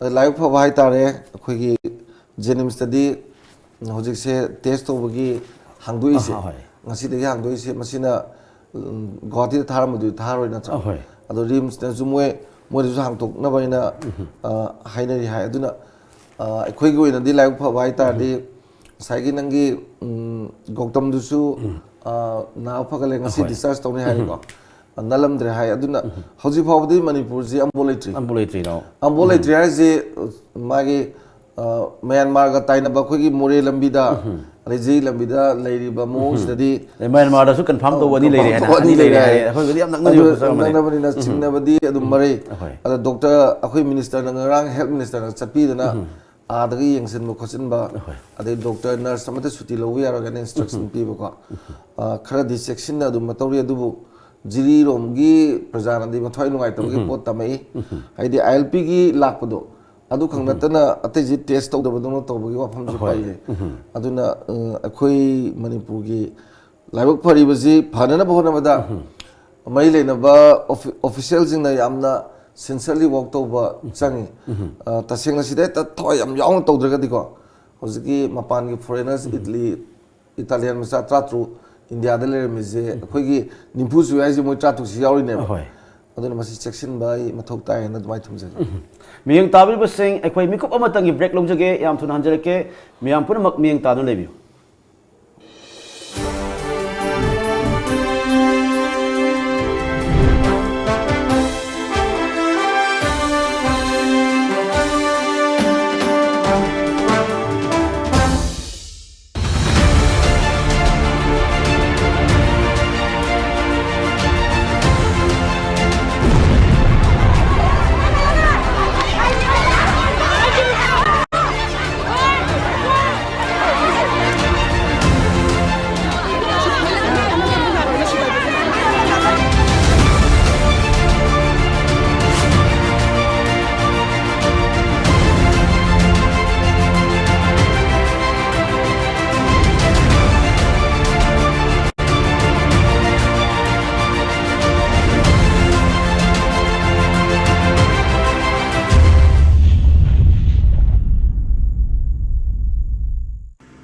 ꯑꯗ ꯂꯥꯏꯕꯛ ꯐꯕ ꯍꯥꯏꯇꯥꯔꯦ, ꯑꯩꯈꯣꯏꯒꯤ ꯖꯦꯅꯤꯝꯁꯇꯗꯤ ꯍꯧꯖꯤꯛꯁꯦ ꯇꯦꯁ ꯇꯧꯕꯒꯤ ꯍꯥꯡꯗꯣꯛꯏꯁꯦ, ꯑꯍꯥ, ꯍꯣꯏ꯫ ꯉꯁꯤꯗꯒꯤ ꯍꯥꯡꯗꯣꯛꯏꯁꯦ, ꯃꯁꯤꯅ, ꯎꯝ, ꯒꯨꯋꯥꯍꯥꯇꯤꯗ ꯊꯥꯔꯝꯕꯗꯨꯗꯤ ꯊꯥꯔꯣꯏ ꯅꯠꯇ꯭ꯔꯥ? ꯑꯍꯣꯏ꯫ ꯑꯗꯣ ꯔꯤꯝꯁꯅꯁꯨ ꯃꯣꯏ, ꯃꯣꯏꯗꯁꯨ ꯍꯥꯡꯗꯣꯛꯅꯕ ꯍꯥꯏꯅ, ꯑ, ꯍꯥꯏꯅꯔꯤ ꯍꯥꯏ꯫ ꯑꯗꯨꯅ, ꯑ, ꯑꯩꯈꯣꯏꯒꯤ ꯑꯣꯏꯅꯗꯤ ꯂꯥꯏꯕꯛ ꯐꯕ ꯍꯥꯏꯇꯥꯔꯗꯤ ꯉꯁꯥꯏꯒꯤ ꯅꯪꯒꯤ, ꯎꯝ, ꯒꯧꯇꯝꯗꯨꯁꯨ, ꯑ, ꯅꯥꯕ ꯐꯒꯠꯂꯦ, ꯉꯁꯤ ꯑꯍꯣꯏ꯫ ꯗꯤꯁꯆꯥꯔꯖ ꯇꯧꯅꯤ ꯍꯥꯏꯔꯦꯀꯣ꯫ ꯅꯜꯂꯝꯗ꯭ꯔꯦ ꯍꯥꯏ꯫ ꯑꯗꯨꯅ ꯍꯧꯖꯤꯛ ꯐꯥꯎꯕꯗꯤ ꯃꯅꯤꯄꯨꯔꯁꯤ ꯑꯝꯕꯣ ꯂꯩꯇ꯭ꯔꯤ꯫ ꯑꯝꯕꯣ ꯂꯩꯇ꯭ꯔꯤꯅꯣ? ꯑꯝꯕꯣ ꯂꯩꯇ꯭ꯔꯤ ꯍꯥꯏꯁꯦ, ꯃꯥꯒꯤ, ꯑ, ꯃ꯭ꯌꯥꯟꯃꯥꯔꯒ ꯇꯥꯏꯅꯕ ꯑꯩꯈꯣꯏꯒꯤ ꯃꯣꯔꯦ ꯂꯝꯕꯤꯗ ꯑꯗꯩ ꯖꯤꯔꯤ ꯂꯝꯕꯤꯗ ꯂꯩꯔꯤꯕ ꯃꯑꯣꯡꯁꯤꯗꯗꯤ ꯑꯗꯩ ꯃ꯭ꯌꯥꯟꯃꯥꯔꯗꯁꯨ ꯀꯟꯐꯥꯔꯝ ꯇꯧꯕ ꯑꯅꯤ ꯂꯩꯔꯦ ꯍꯥꯏꯅ, ꯀꯟꯐꯥꯔꯝ ꯇꯧꯕ ꯑꯅꯤ ꯂꯩꯔꯦ ꯍꯥꯏ꯫ ꯍꯥꯏ꯫ ꯑꯩꯈꯣꯏꯒꯗꯤ ꯌꯥꯝ ꯅꯛꯅꯔꯤꯕ ꯑꯗꯨ ꯈꯨꯠꯁꯥ ꯑꯃꯅꯤ꯫ ꯅꯛꯅꯕꯅꯤꯅ ꯆꯤꯡꯅꯕꯗꯤ ꯑꯗꯨꯝ ꯃꯔꯩ꯫ ꯑꯍꯣꯏ꯫ ꯑꯗ ꯗꯣꯛꯇꯔ ꯑꯩꯈꯣꯏ ꯃꯤꯅꯤꯁꯇꯔꯅ ꯉꯔꯥꯡ ꯍꯦꯜꯊ ꯃꯤꯅꯤꯁꯇꯔꯅ ꯆꯠꯄꯤꯗꯅ ꯑꯥꯗꯒꯤ ꯌꯦꯡꯁꯤꯟꯕ ꯈꯣꯠꯆꯤꯟꯕ, ꯑꯍꯣꯏ꯫ ꯑꯗꯩ ꯗꯣꯛꯇꯔ ꯅꯔꯁ ꯑꯃꯠꯇ ꯁꯨꯇꯤ ꯂꯧꯕ ꯌꯥꯔꯣꯏ ꯀꯥꯏꯅ ꯏꯟꯁꯇ꯭ꯔꯛꯁꯟ ꯄꯤꯕꯀꯣ꯫ ꯑ, ꯈꯔꯗꯤ ꯆꯦꯛꯁꯤꯟꯅ ꯑꯗꯨꯝ ꯇꯧꯔꯤ꯫ ꯑꯗꯨꯕꯨ ꯖꯤꯔꯤꯔꯣꯝꯒꯤ ꯄ꯭ꯔꯖꯥꯅꯗꯤ ꯃꯊ꯭ꯋꯥꯏ ꯅꯨꯡꯉꯥꯏꯇꯕꯒꯤ ꯄꯣꯠ ꯇꯝꯃꯛꯏ꯫ ꯍꯥꯏꯗꯤ ꯑꯥꯏ ꯑꯦꯜ ꯄꯤꯒꯤ ꯂꯥꯛꯄꯗꯣ ꯑꯗꯨ ꯈꯛ ꯅꯠꯇꯅ ꯑꯇꯩꯁꯤ ꯇꯦꯁ ꯇꯧꯗꯕꯗꯧꯅ ꯇꯧꯕꯒꯤ ꯋꯥꯐꯝꯁꯨ ꯄꯜꯂꯤ꯫ ꯑꯗꯨꯅ ꯑ, ꯑꯩꯈꯣꯏ ꯃꯅꯤꯄꯨꯔꯒꯤ ꯂꯥꯏꯕꯛ ꯐꯔꯤꯕꯁꯤ ꯐꯅꯅꯕ ꯍꯣꯠꯅꯕꯗ ꯃꯔꯤ ꯂꯩꯅꯕ ꯑꯣꯐꯤ- ꯑꯣꯐꯤꯁꯤꯌꯦꯜꯁꯤꯡꯅ ꯌꯥꯝꯅ ꯁꯤꯟꯁꯔꯂꯤ ꯋꯥꯛ ꯇꯧꯕ ꯆꯪꯉꯤ꯫ ꯑ, ꯇꯁꯦꯡꯅ ꯁꯤꯗ ꯍꯦꯛꯇ ꯊꯋꯥꯏ ꯌꯥꯝ ꯌꯥꯎꯅ ꯇꯧꯗ꯭ꯔꯒꯗꯤꯀꯣ, ꯍꯧꯖꯤꯛꯀꯤ ꯃꯄꯥꯟꯒꯤ ꯐꯣꯔꯦꯅꯔꯁ, ꯏꯠꯂꯤ, ꯏꯇꯥꯂꯤꯌꯥꯟ ꯃꯆꯥ ꯇꯔꯥꯇꯔꯨꯛ ꯏꯟꯗꯤꯌꯥꯗ ꯂꯩꯔꯝꯃꯤꯁꯦ ꯑꯩꯈꯣꯏꯒꯤ ꯅꯤꯝꯐꯨ ꯁꯨꯏ ꯍꯥꯏꯁꯦ ꯃꯣꯏ ꯇꯔꯥꯇꯔꯨꯛꯁꯤ ꯌꯥꯎꯔꯤꯅꯦꯕ꯫ ꯑꯍꯣꯏ꯫ ꯑꯗꯨꯅ ꯃꯁꯤ ꯆꯦꯛꯁꯤꯟꯕ ꯑꯩ ꯃꯊꯧ ꯇꯥꯏ ꯍꯥꯏꯅ ꯑꯗꯨꯃꯥꯏꯅ ꯊꯝꯖꯒꯦ꯫ ꯃꯤꯠꯌꯦꯡ ꯇꯥꯕꯤꯔꯤꯕꯁꯤꯡ, ꯑꯩꯈꯣꯏ ꯃꯤꯀꯨꯞ ꯑꯃꯇꯪꯒꯤ ꯕ꯭ꯔꯦꯛ ꯂꯧꯖꯒꯦ꯫ ꯌꯥꯝ ꯊꯨꯅ ꯍꯟꯖꯔꯛꯀꯦ꯫ ꯃꯌꯥꯝ ꯄꯨꯝꯅꯃꯛ ꯃꯤꯠꯌꯦꯡ ꯇꯥꯗꯨꯅ ꯂꯩꯕꯤꯌꯨ꯫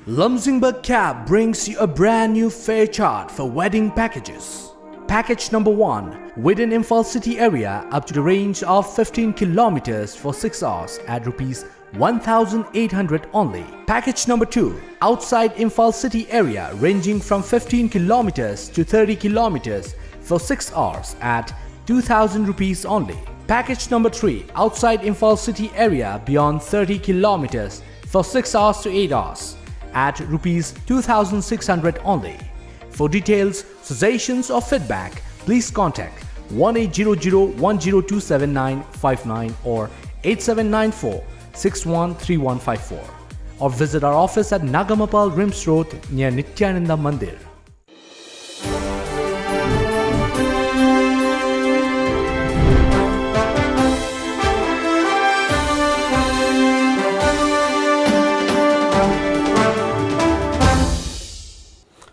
Lamjingba Cab brings you a brand new fare chart for wedding packages. Package number one, within Imphal city area up to the range of fifteen kilometers for six hours at rupees one thousand eight hundred only. Package number two, outside Imphal city area ranging from fifteen kilometers to thirty kilometers for six hours at two thousand rupees only. Package number three, outside Imphal city area beyond thirty kilometers for six hours to eight hours at rupees two thousand six hundred only. For details, suggestions or feedback, please contact one eight zero zero one zero two seven nine five nine or eight seven nine four six one three one five four, or visit our office at Nagamapal Rims Road near Nityananda Mandir.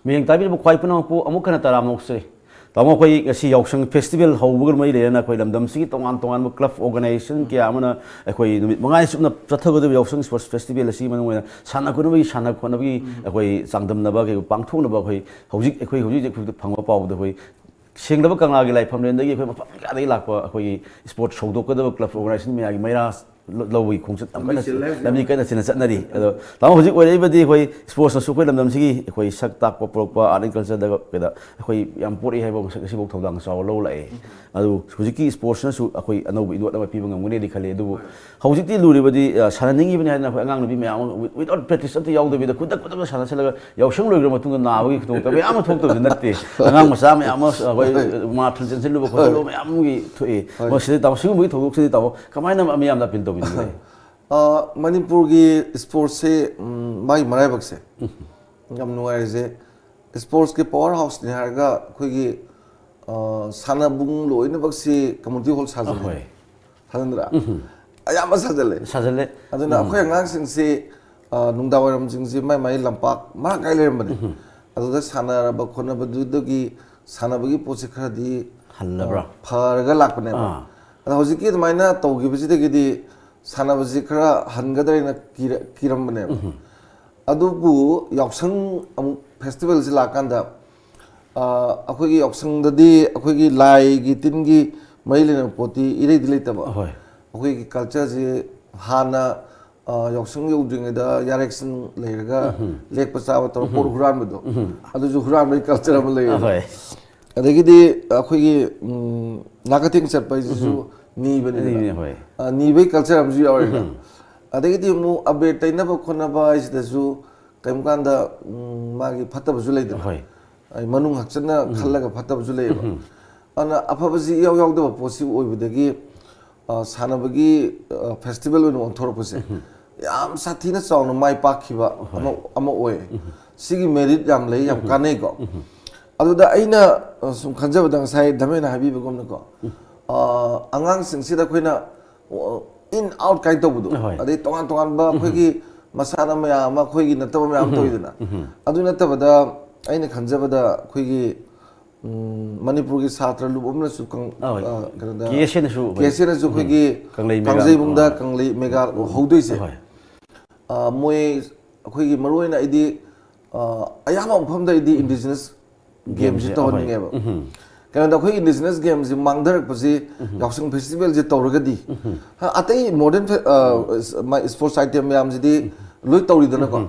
ꯃꯤꯌꯦꯡ ꯇꯥꯕꯤꯔꯤꯕ ꯈ꯭ꯋꯥꯏ ꯄꯨꯝꯅꯃꯛꯄꯨ ꯑꯃꯨꯛ ꯍꯟꯅ ꯇꯔꯥꯝꯅ ꯑꯣꯛꯆꯔꯤ꯫ ꯇꯥꯃꯣ, ꯑꯩꯈꯣꯏ ꯉꯁꯤ ꯌꯥꯎꯁꯪ festival ꯍꯧꯕꯒ ꯃꯔꯤ ꯂꯩꯅꯅ ꯑꯩꯈꯣꯏ ꯂꯝꯗꯝꯁꯤꯒꯤ ꯇꯣꯉꯥꯟ ꯇꯣꯉꯥꯟꯕ ꯀ꯭ꯂꯕ ꯑꯣꯔꯒꯅꯥꯏꯖꯦꯁꯟ ꯀꯌꯥ ꯑꯃꯅ ꯑꯩꯈꯣꯏ ꯅꯨꯃꯤꯠ ꯃꯉꯥꯅꯤ ꯆꯨꯞꯅ ꯆꯠꯊꯒꯗꯧꯔꯤꯕ ꯌꯥꯎꯁꯪ ꯏꯁꯄꯣꯔꯠꯁ ꯐꯦꯁꯇꯤꯚꯦꯜ ꯑꯁꯤꯒꯤ ꯃꯅꯨꯡ ꯑꯣꯏꯅ ꯁꯥꯟꯅ ꯈꯣꯠꯅꯕꯒꯤ, ꯁꯥꯟꯅ ꯈꯣꯠꯅꯕꯒꯤ ꯑꯩꯈꯣꯏ ꯆꯥꯡꯗꯝꯅꯕ, ꯑꯩꯈꯣꯏ ꯄꯥꯡꯊꯣꯛꯅꯕ, ꯑꯩꯈꯣꯏ ꯍꯧꯖꯤꯛ, ꯑꯩꯈꯣꯏ ꯍꯧꯖꯤꯛ ꯍꯧꯖꯤꯛ ꯐꯪꯕ ꯄꯥꯎꯗ ꯑꯩꯈꯣꯏ ꯁꯦꯡꯂꯕ ꯀꯪꯂꯥꯒꯤ ꯂꯥꯏꯐꯝꯂꯦꯟꯗꯒꯤ ꯑꯩꯈꯣꯏ ꯃꯐꯝ ꯀꯌꯥꯗꯒꯤ ꯂꯥꯛꯄ ꯑꯩꯈꯣꯏꯒꯤ ꯏꯁꯄꯣꯔꯠꯁ ꯍꯧꯗꯣꯛꯀꯗꯕ ꯀ꯭ꯂꯕ ꯑꯣꯔꯒꯅꯥꯏꯖꯦꯁꯟ ꯃꯌꯥꯝꯒꯤ ꯃꯩꯔꯥ ꯂꯧꯕꯒꯤ ꯈꯣꯡꯆꯠ ꯌꯥꯝ ꯀꯟꯅ, ꯂꯝꯕꯤ ꯀꯟꯅ ꯆꯦꯜꯂꯦ ꯍꯥꯏꯕꯁꯤ ꯂꯝꯕꯤ ꯀꯟꯅ ꯆꯦꯟꯅ ꯆꯠꯅꯔꯤ꯫ ꯑꯗꯣ ꯇꯥꯃꯣ, ꯍꯧꯖꯤꯛ ꯑꯣꯏꯔꯛꯏꯕꯗꯤ ꯑꯩꯈꯣꯏ ꯏꯁꯄꯣꯔꯠꯁꯅꯁꯨ ꯑꯩꯈꯣꯏ ꯂꯝꯗꯝꯁꯤꯒꯤ ꯑꯩꯈꯣꯏ ꯁꯛ ꯇꯥꯛꯄ ꯄꯨꯔꯛꯄ, ꯑꯥꯔꯠ ꯑꯦꯟ ꯀꯜꯆꯔꯗ ꯀꯩꯗ ꯑꯩꯈꯣꯏ ꯌꯥꯝ ꯄꯣꯔꯛꯏ ꯍꯥꯏꯕ ꯉꯁꯤ, ꯉꯁꯤꯐꯥꯎ ꯊꯧꯗꯥꯡ ꯆꯥꯎꯅ ꯂꯧ ꯂꯥꯛꯑꯦ꯫ ꯑꯗꯨ ꯍꯧꯖꯤꯛꯀꯤ ꯏꯁꯄꯣꯔꯠꯁꯅꯁꯨ ꯑꯩꯈꯣꯏ ꯑꯅꯧꯕ ꯏꯅꯣꯠ ꯑꯃ ꯄꯤꯕ ꯉꯝꯒꯅꯤꯗꯤ ꯈꯜꯂꯤ꯫ ꯑꯗꯨꯕꯨ ꯍꯧꯖꯤꯛꯇꯤ ꯂꯨꯔꯤꯕꯗꯤ, ꯑ, ꯁꯥꯟꯅꯅꯤꯡꯉꯤꯕꯅꯤ ꯍꯥꯏꯗꯅ ꯑꯩꯈꯣꯏ ꯑꯉꯥꯡ ꯅꯨꯄꯤ ꯃꯌꯥꯝ ꯑꯃ ꯋꯤ-, without practice ꯑꯝꯇ ꯌꯥꯎꯗꯕꯤꯗ ꯈꯨꯗꯛ ꯈꯨꯗꯛꯇ ꯁꯥꯟꯅꯁꯤꯜꯂꯒ ꯌꯥꯎꯁꯪ ꯂꯣꯏꯈ꯭ꯔ ꯃꯇꯨꯡꯗ ꯅꯥꯕꯒꯤ ꯈꯨꯗꯣꯡꯊꯤꯕ ꯃꯌꯥꯝ ꯑꯃ ꯊꯣꯛꯇꯕꯗꯤ ꯅꯠꯇꯦ꯫ ꯑꯉꯥꯡ ꯃꯆꯥ ꯃꯌꯥꯝ ꯑꯃ ꯑꯩꯈꯣꯏ ꯃꯥꯔꯥꯊꯣꯟ ꯆꯦꯟꯁꯤꯜꯂꯨꯕ ꯈꯣꯠꯆꯜꯂꯨꯕ ꯃꯌꯥꯝ ꯑꯃꯒꯤ ꯊꯣꯛꯏ꯫ ꯍꯣꯏ꯫ ꯃꯁꯤꯗ ꯇꯥꯃꯣ, ꯁꯤꯒꯨꯝꯕꯒꯤ ꯊꯧꯗꯣꯛꯁꯤꯗꯤ ꯇꯥꯃꯣ ꯀꯃꯥꯏꯅ ꯃꯤꯌꯥꯝꯗ ꯑꯄꯤꯜ ꯇꯧꯕꯤꯅꯤꯡꯒꯦ? ꯑ, ꯃꯅꯤꯄꯨꯔꯒꯤ ꯏꯁꯄꯣꯔꯠꯁꯦ, ꯎꯝ, ꯃꯥꯒꯤ ꯃꯔꯥꯏꯕꯛꯁꯦ ꯌꯥꯝ ꯅꯨꯡꯉꯥꯏꯔꯤꯁꯦ꯫ ꯏꯁꯄꯣꯔꯠꯁꯀꯤ ꯄꯋꯥꯔ ꯍꯥꯎꯁꯅꯤ ꯍꯥꯏꯔꯒ ꯑꯩꯈꯣꯏꯒꯤ, ꯑ, ꯁꯥꯟꯅꯕꯨꯡ ꯂꯣꯏꯅꯃꯛꯁꯤ ꯀꯝꯃꯨꯅꯤꯇꯤ ꯍꯣꯜ ꯁꯥꯖꯤꯜꯂꯤ꯫ ꯑꯍꯣꯏ꯫ ꯁꯥꯖꯤꯟꯗ꯭ꯔꯥ? ꯎꯝ꯫ ꯑꯌꯥꯝꯕ ꯁꯥꯖꯤꯜꯂꯦ꯫ ꯁꯥꯖꯤꯜꯂꯦ꯫ ꯑꯗꯨꯅ ꯎꯝ꯫ ꯑꯩꯈꯣꯏ ꯑꯉꯥꯡꯁꯤꯡꯁꯤ, ꯑ, ꯅꯨꯡꯗꯥꯡ ꯋꯥꯏꯔꯝꯁꯤꯡꯁꯤ ꯃꯥꯏ ꯃꯥꯏ ꯂꯝꯄꯥꯛ ꯃꯔꯥꯡ ꯀꯥꯏ ꯂꯩꯔꯝꯕꯅꯦ꯫ ꯎꯝ꯫ ꯑꯗꯨꯗ ꯁꯥꯟꯅꯔꯕ ꯈꯣꯠꯅꯕꯗꯨꯗꯒꯤ ꯁꯥꯟꯅꯕꯒꯤ ꯄꯣꯠꯁꯤ ꯈꯔꯗꯤ, ꯍꯜꯂꯕ꯭ꯔꯥ? ꯑ, ꯐꯔꯒ ꯂꯥꯛꯄꯅꯦꯕ꯫ ꯑꯥ꯫ ꯑꯗꯣ ꯍꯧꯖꯤꯛꯀꯤ ꯑꯗꯨꯃꯥꯏꯅ ꯇꯧꯈꯤꯕꯁꯤꯗꯒꯤꯗꯤ ꯁꯥꯟꯅꯕꯁꯤ ꯈꯔ ꯍꯟꯒꯗ꯭ꯔꯥ ꯍꯥꯏꯅ ꯀꯤꯔ-, ꯀꯤꯔꯝꯕꯅꯦꯕ꯫ ꯎꯝ꯫ ꯑꯗꯨꯕꯨ ꯌꯥꯎꯁꯪ ꯑꯃꯨꯛ ꯐꯦꯁꯇꯤꯚꯦꯜꯁꯤ ꯂꯥꯛꯀꯥꯟꯗ, ꯑ, ꯑꯩꯈꯣꯏꯒꯤ ꯌꯥꯎꯁꯪꯗꯗꯤ ꯑꯩꯈꯣꯏꯒꯤ ꯂꯥꯏꯒꯤ ꯇꯤꯟꯒꯤ ꯃꯔꯤ ꯂꯩꯅꯕ ꯄꯣꯠꯇꯤ ꯏꯔꯩꯗꯤ ꯂꯩꯇꯕ꯫ ꯍꯣꯏ꯫ ꯑꯩꯈꯣꯏꯒꯤ ꯀꯜꯆꯔꯁꯤ ꯍꯥꯟꯅ, ꯑ, ꯌꯥꯎꯁꯪ ꯌꯧꯗ꯭ꯔꯤꯉꯩꯗ ꯌꯥꯔꯦꯛꯁꯤꯡ ꯂꯩꯔꯒ ꯎꯝ꯫ ꯂꯦꯛꯄ ꯆꯥꯕ ꯇꯧꯔꯒ ꯎꯝ꯫ ꯄꯣꯠ ꯍꯨꯔꯥꯟꯕꯗꯣ, ꯎꯝ꯫ ꯑꯗꯨꯁꯨ ꯍꯨꯔꯥꯟꯕꯒꯤ ꯀꯜꯆꯔ ꯑꯃ ꯂꯩꯌꯦꯕ꯫ ꯍꯣꯏ꯫ ꯑꯗꯒꯤꯗꯤ ꯑꯩꯈꯣꯏꯒꯤ, ꯎꯝ, ꯅꯥꯀꯊꯦꯡ ꯆꯠꯄ ꯍꯥꯏꯁꯤꯁꯨ ꯎꯝ꯫ ꯅꯤꯕꯅꯤꯗꯅ꯫ ꯅꯤꯕꯅꯤ, ꯍꯣꯏ꯫ ꯑ, ꯅꯤꯕꯒꯤ ꯀꯜꯆꯔ ꯑꯃꯁꯨ ꯌꯥꯎꯔꯤꯗ꯫ ꯎꯝ꯫ ꯑꯗꯒꯤꯗꯤ ꯑꯃꯨꯛ ꯑꯕꯦꯔ ꯇꯩꯅꯕ ꯈꯣꯠꯅꯕ ꯍꯥꯏꯁꯤꯗꯁꯨ ꯀꯔꯤꯒꯨꯝꯕ ꯀꯥꯟꯗ, ꯎꯝ, ꯃꯥꯒꯤ ꯐꯠꯇꯕꯁꯨ ꯂꯩꯗꯅ꯫ ꯍꯣꯏ꯫ ꯑꯩ ꯃꯅꯨꯡ ꯍꯛꯆꯤꯟꯅ ꯎꯝ꯫ ꯈꯜꯂꯒ ꯐꯠꯇꯕꯁꯨ ꯂꯩꯌꯦꯕ꯫ ꯎꯝ꯫ ꯑꯗꯨꯅ ꯑꯐꯕꯁꯤ ꯏꯌꯥꯎ ꯌꯥꯎꯗꯕ ꯄꯣꯠꯁꯤ ꯑꯣꯏꯕꯗꯒꯤ, ꯑ, ꯁꯥꯟꯅꯕꯒꯤ, ꯑ, ꯐꯦꯁꯇꯤꯚꯦꯜ ꯑꯣꯏꯅ ꯑꯣꯟꯊꯣꯔꯛꯄꯁꯦ ꯎꯝ꯫ ꯌꯥꯝ ꯁꯥꯊꯤꯅ ꯆꯥꯎꯅ ꯃꯥꯏ ꯄꯥꯛꯈꯤꯕ ꯍꯣꯏ꯫ ꯑꯃ, ꯑꯃ ꯑꯣꯏ꯫ ꯎꯝ꯫ ꯁꯤꯒꯤ ꯃꯦꯔꯤꯠ ꯌꯥꯝ ꯂꯩ, ꯌꯥꯝ ꯎꯝ꯫ ꯀꯥꯟꯅꯩꯀꯣ꯫ ꯎꯝ꯫ ꯑꯗꯨꯗ ꯑꯩꯅ, ꯑ, ꯁꯨꯝ ꯈꯟꯖꯕꯗ ꯉꯁꯥꯏ ꯙꯃꯦꯅ ꯍꯥꯏꯕꯤꯕꯒꯨꯝꯅꯀꯣ, ꯎꯝ꯫ ꯑ, ꯑꯉꯥꯡꯁꯤꯡꯁꯤꯗ ꯑꯩꯈꯣꯏꯅ, ꯑ, in out ꯀꯥꯏꯅ ꯇꯧꯕꯗꯣ, ꯍꯣꯏ꯫ ꯑꯗꯩ ꯇꯣꯉꯥꯟ ꯇꯣꯉꯥꯟꯕ ꯎꯝ꯫ ꯑꯩꯈꯣꯏꯒꯤ ꯃꯁꯥꯟꯅ ꯃꯌꯥꯝ ꯑꯃ, ꯑꯩꯈꯣꯏꯒꯤ ꯅꯠꯇꯕ ꯃꯌꯥꯝ ꯑꯃ ꯎꯝ꯫ ꯇꯧꯋꯤꯗꯅ꯫ ꯎꯝ꯫ ꯑꯗꯨ ꯅꯠꯇꯕꯗ ꯑꯩꯅ ꯈꯟꯖꯕꯗ ꯑꯩꯈꯣꯏꯒꯤ, ꯎꯝ, ꯃꯅꯤꯄꯨꯔꯒꯤ ꯁꯥꯇ꯭ꯔ ꯂꯨꯞ ꯑꯃꯅꯁꯨ ꯀꯪ-, ꯑꯧ, ꯑ, ꯀꯩꯅꯣꯗ, KSAꯅꯁꯨ, KSAꯅꯁꯨ ꯑꯩꯈꯣꯏꯒꯤ ꯀꯪꯂꯩ ꯃꯦꯒꯥ, ꯀꯥꯡꯖꯩꯕꯨꯡꯗ ꯑ, ꯀꯪꯂꯩ ꯃꯦꯒꯥ ꯍꯧꯗꯣꯏꯁꯦ꯫ ꯍꯣꯏ꯫ ꯑ, ꯃꯣꯏ ꯑꯩꯈꯣꯏꯒꯤ ꯃꯔꯨꯑꯣꯏꯅ ꯑꯩꯗꯤ, ꯑ, ꯑꯌꯥꯝꯕ ꯃꯐꯝꯗ ꯑꯩꯗꯤ indigenous gameꯁꯤ Gameꯁꯦ, ꯇꯧꯍꯟꯅꯤꯡꯉꯦꯕ꯫ ꯎꯝ꯫ ꯀꯩꯅꯣꯗ ꯑꯩꯈꯣꯏ indigenous gameꯁꯤ ꯃꯥꯡꯊꯔꯛꯄꯁꯤ ꯌꯥꯎꯁꯪ festivalꯁꯦ ꯇꯧꯔꯒꯗꯤ, ꯍꯥ, ꯑꯇꯩ modern fe-, ꯑ, ꯃꯥ sports item ꯃꯌꯥꯝꯁꯤꯗꯤ ꯂꯣꯏ ꯇꯧꯔꯤꯗꯅꯀꯣ꯫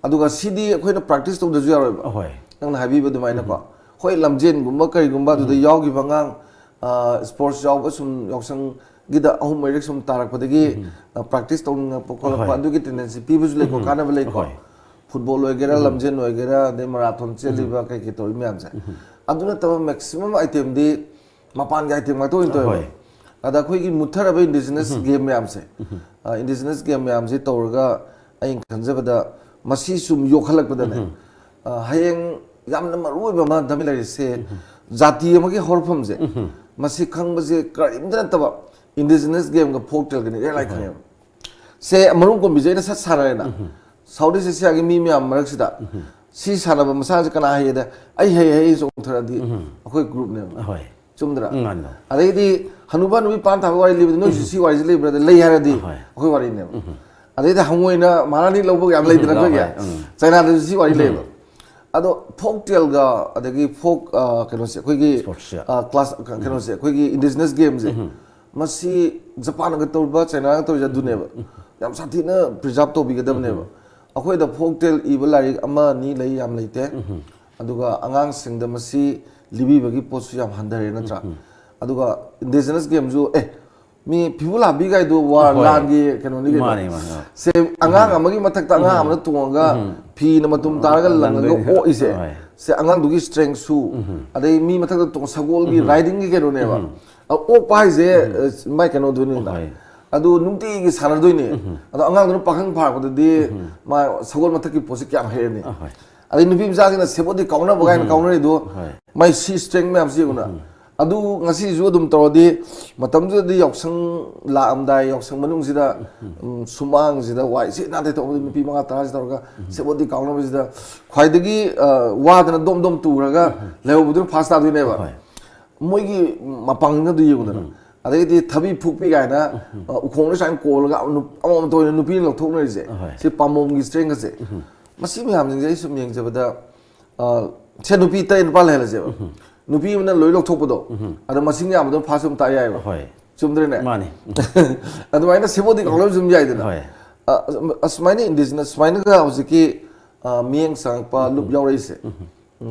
ꯑꯗꯨꯒ ꯁꯤꯗꯤ ꯑꯩꯈꯣꯏꯅ practice ꯇꯧꯗ꯭ꯔꯁꯨ ꯌꯥꯔꯣꯏꯕ꯫ ꯑꯍꯣꯏ꯫ ꯅꯪꯅ ꯍꯥꯏꯕꯤꯕ ꯑꯗꯨꯃꯥꯏꯅꯀꯣ꯫ ꯍꯣꯏ, ꯂꯝꯖꯦꯟꯒꯨꯝꯕ ꯀꯔꯤꯒꯨꯝꯕ ꯑꯗꯨꯗ ꯌꯥꯎꯈꯤꯕ ꯑꯉꯥꯡ, ꯑ, sports ꯌꯥꯎꯕ ꯁꯨꯝ ꯌꯥꯎꯁꯪꯒꯤꯗ ꯑꯍꯨꯝ ꯃꯔꯤꯔꯛ ꯁꯨꯝ ꯇꯥꯔꯛꯄꯗꯒꯤ, ꯑ, practice ꯇꯧꯅꯤꯡꯉꯛꯄ ꯈꯣꯠꯂꯛꯄ ꯍꯣꯏ꯫ ꯑꯗꯨꯒꯤ tendency ꯄꯤꯕꯁꯨ ꯂꯩꯀꯣ, ꯀꯥꯟꯅꯕ ꯂꯩꯀꯣ꯫ ꯍꯣꯏ꯫ Football ꯑꯣꯏꯒꯦꯔꯥ, ꯂꯝꯖꯦꯟ ꯑꯣꯏꯒꯦꯔꯥ, ꯑꯗꯩ marathon ꯆꯦꯜꯂꯤꯕ ꯀꯩ ꯀꯩ ꯇꯧꯔꯤ ꯃꯌꯥꯝꯁꯦ꯫ ꯑꯗꯨ ꯅꯠꯇꯕ maximum itemꯗꯤ ꯃꯄꯥꯟꯒꯤ item ꯉꯥꯛꯇ ꯑꯣꯏꯅ ꯇꯧꯋꯦꯕ꯫ ꯍꯣꯏ꯫ ꯑꯗ ꯑꯩꯈꯣꯏꯒꯤ ꯃꯨꯠꯊꯔꯕ indigenous game ꯃꯌꯥꯝꯁꯦ, ꯑ, indigenous game ꯃꯌꯥꯝꯁꯦ ꯇꯧꯔꯒ ꯑꯩꯅ ꯈꯟꯖꯕꯗ ꯃꯁꯤ ꯁꯨꯝ ꯌꯣꯛꯈꯠꯂꯛꯄꯗꯅꯦ, ꯑ, ꯍꯌꯦꯡ ꯌꯥꯝꯅ ꯃꯔꯨ ꯑꯣꯏꯕ ꯑꯃ ꯗꯃꯤ ꯂꯩꯔꯤꯁꯦ, ꯖꯥꯇꯤ ꯑꯃꯒꯤ ꯍꯧꯔꯛꯐꯝꯁꯦ, ꯃꯁꯤ ꯈꯪꯕꯁꯦ ꯀꯔꯤꯝꯇ ꯅꯠꯇꯕ indigenous gameꯒ folk taleꯒꯅꯤ ꯏꯔꯥꯏ ꯂꯥꯏ ꯈꯪꯉꯦꯕ꯫ ꯁꯦ ꯃꯔꯨꯝ ꯀꯣꯝꯕꯤꯁꯦ ꯑꯩꯅ ꯁꯠ ꯁꯥꯟꯅꯔꯦꯅ꯫ South East Asiaꯒꯤ ꯃꯤ ꯃꯌꯥꯝ ꯃꯔꯛꯁꯤꯗ ꯁꯤ ꯁꯥꯟꯅꯕ ꯃꯁꯥꯁꯦ ꯀꯅꯥ ꯍꯩꯌꯦꯗ? ꯑꯩ ꯍꯩ, ꯍꯩ ꯆꯣꯡꯊꯔꯗꯤ ꯑꯩꯈꯣꯏ groupꯅꯦꯕ꯫ ꯍꯣꯏ꯫ ꯆꯨꯝꯗ꯭ꯔꯥ? ꯎꯝ, ꯃꯥꯅꯤ, ꯃꯥꯅꯤ꯫ ꯑꯗꯩꯗꯤ ꯍꯅꯨꯕ ꯍꯅꯨꯕꯤ ꯄꯥꯟ ꯊꯥꯕ ꯋꯥꯔꯤ ꯂꯩꯕꯗ ꯅꯣꯏꯁꯨ ꯁꯤ ꯋꯥꯔꯤꯁꯦ ꯂꯩꯕ꯭ꯔꯥ? ꯂꯩ ꯍꯥꯏꯔꯗꯤ ꯍꯣꯏ꯫ ꯑꯩꯈꯣꯏ ꯋꯥꯔꯤꯅꯦꯕ꯫ ꯑꯗꯩꯗꯤ ꯍꯪꯉꯣꯏꯅ ꯃꯍꯥꯔꯥꯅꯤ ꯂꯧꯕ ꯌꯥꯝ ꯂꯩꯗꯅ ꯎꯝ, ꯑꯩꯈꯣꯏꯒꯤ꯫ ꯍꯣꯏ, ꯎꯝ꯫ ꯆꯩꯅꯥꯗꯁꯨ ꯁꯤ ꯋꯥꯔꯤ ꯂꯩꯕ꯫ ꯑꯗꯣ folk taleꯒ ꯑꯗꯒꯤ folk, ꯑ, ꯀꯩꯅꯣꯁꯦ ꯑꯩꯈꯣꯏꯒꯤ, Sportsꯁꯦ꯫ ꯑ, class, ꯀ-, ꯀꯩꯅꯣꯁꯦ ꯑꯩꯈꯣꯏꯒꯤ indigenous gameꯁꯦ ꯃꯁꯤ ꯖꯄꯥꯟꯒ ꯇꯧꯔꯤꯕ ꯆꯩꯅꯥꯒ ꯇꯧꯔꯤꯁꯦ ꯑꯗꯨꯅꯦꯕ꯫ ꯌꯥꯝ ꯁꯥꯊꯤꯅ preserve ꯇꯧꯕꯤꯒꯗꯕꯅꯦꯕ꯫ ꯑꯩꯈꯣꯏꯗ folk tale ꯏꯕ ꯂꯥꯏꯔꯤꯛ ꯑꯃ ꯑꯅꯤ ꯂꯩ, ꯌꯥꯝ ꯂꯩꯇꯦ꯫ ꯑꯗꯨꯒ ꯑꯉꯥꯡꯁꯤꯡꯗ ꯃꯁꯤ ꯂꯤꯕꯤꯕꯒꯤ ꯄꯣꯠꯁꯨ ꯌꯥꯝ ꯍꯟꯊꯔꯦ ꯅꯠꯇ꯭ꯔꯥ? ꯑꯗꯨꯒ indigenous gameꯁꯨ, ꯑꯦ, ꯃꯤ ꯐꯤꯕꯨ ꯂꯥꯕꯤ ꯀꯥꯏꯗꯣ ꯋꯥꯔ ꯍꯣꯏ꯫ ꯂꯥꯟꯒꯤ ꯀꯩꯅꯣꯅꯤ ꯀꯩꯅꯣ꯫ ꯃꯥꯅꯦ, ꯃꯥꯅꯦ, ꯑꯥ꯫ ꯁꯦ ꯑꯉꯥꯡ ꯑꯃꯒꯤ ꯃꯊꯛꯇ ꯑꯉꯥꯡ ꯑꯃꯅ ꯇꯣꯡꯉꯒ ꯐꯤꯅ ꯃꯇꯨꯝ ꯇꯥꯔꯒ ꯂꯪꯉꯒ ꯂꯪꯗꯣꯏꯅꯦ꯫ ꯑꯣꯛꯏꯁꯦ꯫ ꯍꯣꯏ꯫ ꯁꯦ ꯑꯉꯥꯡꯗꯨꯒꯤ strengthꯁꯨ, ꯑꯗꯩ ꯃꯤ ꯃꯊꯛꯇ ꯇꯣꯡ-, ꯁꯒꯣꯜꯒꯤ ridingꯒꯤ ꯀꯩꯅꯣꯅꯦꯕ꯫ ꯑ, ꯑꯣꯛꯄ ꯍꯥꯏꯁꯦ, ꯑ, ꯃꯥꯏ ꯀꯩꯅꯣꯗꯨꯅꯤꯅ꯫ ꯍꯣꯏ꯫ ꯑꯗꯨ ꯅꯨꯡꯇꯤꯒꯤ ꯁꯥꯟꯅꯗꯣꯏꯅꯦ꯫ ꯑꯗꯣ ꯑꯉꯥꯡꯗꯨꯅ ꯄꯥꯈꯪ ꯐꯥꯔꯛꯄꯗꯗꯤ ꯃꯥ ꯁꯒꯣꯜ ꯃꯊꯛꯀꯤ ꯄꯣꯠꯁꯤ ꯀꯌꯥꯝ ꯍꯩꯔꯅꯤ? ꯑꯍꯣꯏ꯫ ꯑꯗꯩ ꯅꯨꯄꯤ ꯃꯆꯥꯁꯤꯡꯅ ꯁꯦꯕꯣꯠꯇꯤ ꯀꯥꯎꯅꯕ ꯀꯥꯏꯅ ꯀꯥꯎꯅꯔꯤꯗꯣ, ꯍꯣꯏ꯫ ꯃꯥꯏ ꯁꯤ strength ꯃꯌꯥꯝꯁꯤ ꯌꯦꯡꯉꯨꯅ꯫ ꯑꯗꯨ ꯉꯁꯤꯁꯨ ꯑꯗꯨꯝ ꯇꯧꯔꯗꯤ, ꯃꯇꯝꯗꯨꯗꯗꯤ ꯌꯥꯎꯁꯪ ꯂꯥꯛꯑꯝꯗꯥꯏ, ꯌꯥꯎꯁꯪ ꯃꯅꯨꯡꯁꯤꯗ, ꯎꯝ, ꯁꯨꯃꯥꯡꯁꯤꯗ ꯋꯥꯏ ꯁꯤꯠ ꯅꯥꯟ ꯇꯩꯊꯣꯛꯄꯗ ꯅꯨꯄꯤ ꯃꯉꯥ ꯇꯔꯥꯁꯤ ꯇꯧꯔꯒ ꯁꯦꯕꯣꯠꯇꯤ ꯀꯥꯎꯅꯕꯁꯤꯗ ꯈ꯭ꯋꯥꯏꯗꯒꯤ, ꯑ, ꯋꯥꯗꯅ ꯗꯣꯝ ꯗꯣꯝ ꯇꯨꯔꯒ ꯂꯩꯍꯧꯕꯗꯨꯅ ꯐꯥꯁ ꯇꯥꯗꯣꯏꯅꯦꯕ꯫ ꯍꯣꯏ꯫ ꯃꯣꯏꯒꯤ ꯃꯄꯥꯡꯒꯜꯗꯨ ꯌꯦꯡꯉꯨꯗꯅ꯫ ꯑꯗꯩꯗꯤ ꯊꯕꯤ ꯐꯨꯛꯄꯤ ꯀꯥꯏꯅ, ꯑ, ꯎꯈꯣꯡꯗ ꯁꯨꯃꯥꯏꯅ ꯀꯣꯜꯂꯒ ꯅꯨꯞ-, ꯑꯃꯃꯝꯇ ꯑꯣꯏꯅ ꯅꯨꯄꯤꯅ ꯂꯧꯊꯣꯛꯅꯔꯤꯁꯦ꯫ ꯍꯣꯏ꯫ ꯁꯤ ꯄꯥꯝꯕꯣꯝꯒꯤ ꯁ꯭ꯇꯔꯦꯡꯒꯁꯦ꯫ ꯃꯁꯤ ꯃꯌꯥꯝꯁꯤꯡꯁꯦ ꯑꯩ ꯁꯨꯝ ꯌꯦꯡꯖꯕꯗ, ꯑ, ꯁꯦ ꯅꯨꯄꯤ ꯇꯔꯦꯠ ꯅꯤꯄꯥꯜ ꯂꯩꯍꯜꯂꯁꯦꯕ꯫ ꯅꯨꯄꯤ ꯑꯃꯅ ꯂꯣꯏ ꯂꯧꯊꯣꯛꯄꯗꯣ, ꯑꯗꯣ ꯃꯁꯤꯡ ꯌꯥꯝꯕꯗꯣ ꯐꯥꯁ ꯑꯗꯨꯝ ꯇꯥ ꯌꯥꯏꯑꯕ꯫ ꯍꯣꯏ꯫ ꯆꯨꯝꯗ꯭ꯔꯦꯅꯦ? ꯃꯥꯅꯤ꯫ ꯑꯗꯨꯃꯥꯏꯅ ꯁꯦꯕꯣꯠꯇꯤ ꯀꯥꯎꯅꯕꯁꯨ ꯑꯗꯨꯝ ꯌꯥꯏꯗꯅ꯫ ꯍꯣꯏ꯫ ꯑ, ꯑꯁ-, ꯑꯁꯨꯃꯥꯏꯅ ꯏꯟꯗꯤꯖꯤꯅꯁ ꯁꯨꯃꯥꯏꯅꯒ ꯍꯧꯖꯤꯛꯀꯤ, ꯑ, ꯃꯤꯠꯌꯦꯡ ꯆꯪꯉꯛꯄ ꯂꯨꯞ ꯌꯥꯎꯔꯛꯏꯁꯦ꯫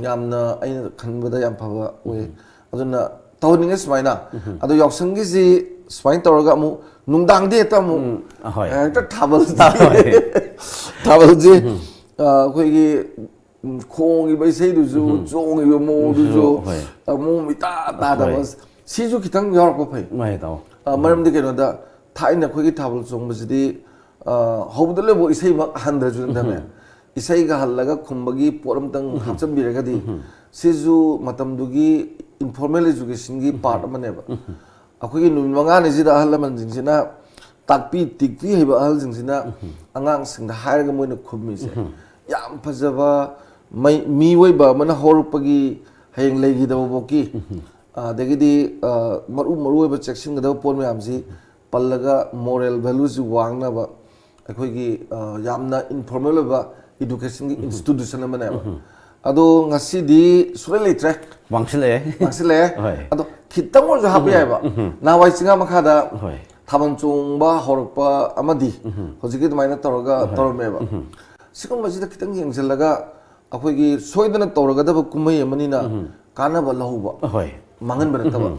ꯌꯥꯝꯅ ꯑꯩꯅ ꯈꯟꯕꯗ ꯌꯥꯝ ꯐꯕ ꯑꯣꯏ꯫ ꯑꯗꯨꯅ ꯇꯧꯍꯟꯅꯤꯡꯉꯦ ꯁꯨꯃꯥꯏꯅ꯫ ꯑꯗꯣ ꯌꯥꯎꯁꯪꯒꯤꯁꯤ ꯁꯨꯃꯥꯏꯅ ꯇꯧꯔꯒ ꯑꯃꯨꯛ ꯅꯨꯡꯗꯥꯡꯗꯤ ꯍꯦꯛꯇ ꯑꯃꯨꯛ, ꯎꯝ, ꯑꯍꯣꯏ꯫ ꯍꯦꯛꯇ ꯊꯥꯕꯜꯁꯤ-, ꯍꯣꯏ꯫ ꯊꯥꯕꯜꯁꯤ, ꯑ, ꯑꯩꯈꯣꯏꯒꯤ, ꯎꯝ, ꯈꯣꯡꯉꯤꯕ ꯏꯁꯩꯗꯨꯁꯨ, ꯆꯣꯡꯉꯤꯕ ꯃꯑꯣꯡꯗꯨꯁꯨ, ꯍꯣꯏ꯫ ꯑ, ꯃꯑꯣꯡ ꯏꯇꯥ ꯇꯥꯗꯕ꯫ ꯍꯣꯏ꯫ ꯁꯤꯁꯨ ꯈꯤꯇꯪ ꯌꯥꯎꯔꯛꯄ ꯐꯩ꯫ ꯃꯥꯅꯦ, ꯇꯥꯃꯣ꯫ ꯑ, ꯃꯔꯝꯗꯤ ꯀꯩꯅꯣꯗ, ꯊꯥꯏꯅ ꯑꯩꯈꯣꯏꯒꯤ ꯊꯥꯕꯜ ꯆꯣꯡꯕꯁꯤꯗꯤ, ꯑ, ꯍꯧꯕꯗ ꯂꯣꯏꯕ ꯏꯁꯩꯃꯛ ꯍꯟꯗ꯭ꯔꯁꯨ ꯅꯠꯇꯅꯦ, ꯏꯁꯩꯒ ꯍꯜꯂꯒ ꯈꯨꯝꯕꯒꯤ ꯄꯣꯠ ꯑꯃꯇꯪ ꯍꯥꯞꯆꯤꯟꯕꯤꯔꯒꯗꯤ, ꯁꯤꯁꯨ ꯃꯇꯝꯗꯨꯒꯤ ꯏꯟꯐꯣꯔꯃꯦꯜ ꯑꯦꯖꯨꯀꯦꯁꯟꯒꯤ ꯄꯥꯔꯠ ꯑꯃꯅꯦꯕ꯫ ꯑꯩꯈꯣꯏꯒꯤ ꯅꯨꯃꯤꯠ ꯃꯉꯥꯅꯤꯁꯤꯗ ꯑꯍꯜ ꯂꯃꯟꯁꯤꯡꯁꯤꯅ ꯇꯥꯛꯄꯤ ꯇꯤꯛꯄꯤ ꯍꯩꯕ ꯑꯍꯜꯁꯤꯡꯁꯤꯅ ꯑꯉꯥꯡꯁꯤꯡꯗ ꯍꯥꯏꯔꯒ ꯃꯣꯏꯅ ꯈꯨꯝꯃꯤꯁꯦ ꯌꯥꯝ ꯐꯖꯕ, ꯃꯩ-, ꯃꯤꯑꯣꯏꯕ ꯑꯃꯅ ꯍꯧꯔꯛꯄꯒꯤ ꯍꯌꯦꯡ ꯂꯩꯈꯤꯗꯕꯐꯥꯎꯀꯤ, ꯑꯗꯒꯤꯗꯤ, ꯑ, ꯃꯔꯨ ꯃꯔꯨ ꯑꯣꯏꯕ ꯆꯦꯛꯁꯤꯟꯒꯗꯕ ꯄꯣꯠ ꯃꯌꯥꯝꯁꯤ ꯄꯜꯂꯒ ꯃꯣꯔꯦꯜ ꯚꯦꯂꯨꯁꯤ ꯋꯥꯡꯅꯕ ꯑꯩꯈꯣꯏꯒꯤ, ꯑ, ꯌꯥꯝꯅ ꯏꯟꯐꯣꯔꯃꯦꯜ ꯑꯣꯏꯕ ꯏꯗꯨꯀꯦꯁꯟꯒꯤ ꯏꯟꯁꯇꯤꯇ꯭ꯌꯨꯁꯟ ꯑꯃꯅꯦꯕ꯫ ꯑꯗꯣ ꯉꯁꯤꯗꯤ ꯁꯨꯡꯂꯩ ꯂꯩꯇ꯭ꯔꯦ꯫ ꯃꯥꯡꯁꯤꯜꯂꯛꯑꯦ꯫ ꯃꯥꯡꯁꯤꯜꯂꯛꯑꯦ꯫ ꯍꯣꯏ꯫ ꯑꯗꯣ ꯈꯤꯇꯪ ꯑꯣꯏꯔꯁꯨ ꯍꯥꯞꯄ ꯌꯥꯏꯕ꯫ ꯅꯍꯥꯟꯋꯥꯏ ꯆꯤꯡꯉꯥ ꯃꯈꯥꯗ ꯍꯣꯏ꯫ ꯊꯥꯕꯜ ꯆꯣꯡꯕ ꯍꯧꯔꯛꯄ ꯑꯃꯗꯤ ꯍꯧꯖꯤꯛꯀꯤ ꯑꯗꯨꯃꯥꯏꯅ ꯇꯧꯔꯒ ꯍꯣꯏ꯫ ꯇꯧꯔꯝꯃꯦꯕ꯫ ꯁꯤꯒꯨꯝꯕꯁꯤꯗ ꯈꯤꯇꯪ ꯌꯦꯡꯁꯤꯜꯂꯒ ꯑꯩꯈꯣꯏꯒꯤ ꯁꯣꯏꯗꯅ ꯇꯧꯔꯒꯗꯕ ꯀꯨꯝꯍꯩ ꯑꯃꯅꯤꯅ ꯀꯥꯟꯅꯕ ꯂꯧꯍꯧꯕ, ꯍꯣꯏ꯫ ꯃꯥꯡꯍꯟꯕ ꯅꯠꯇꯕ꯫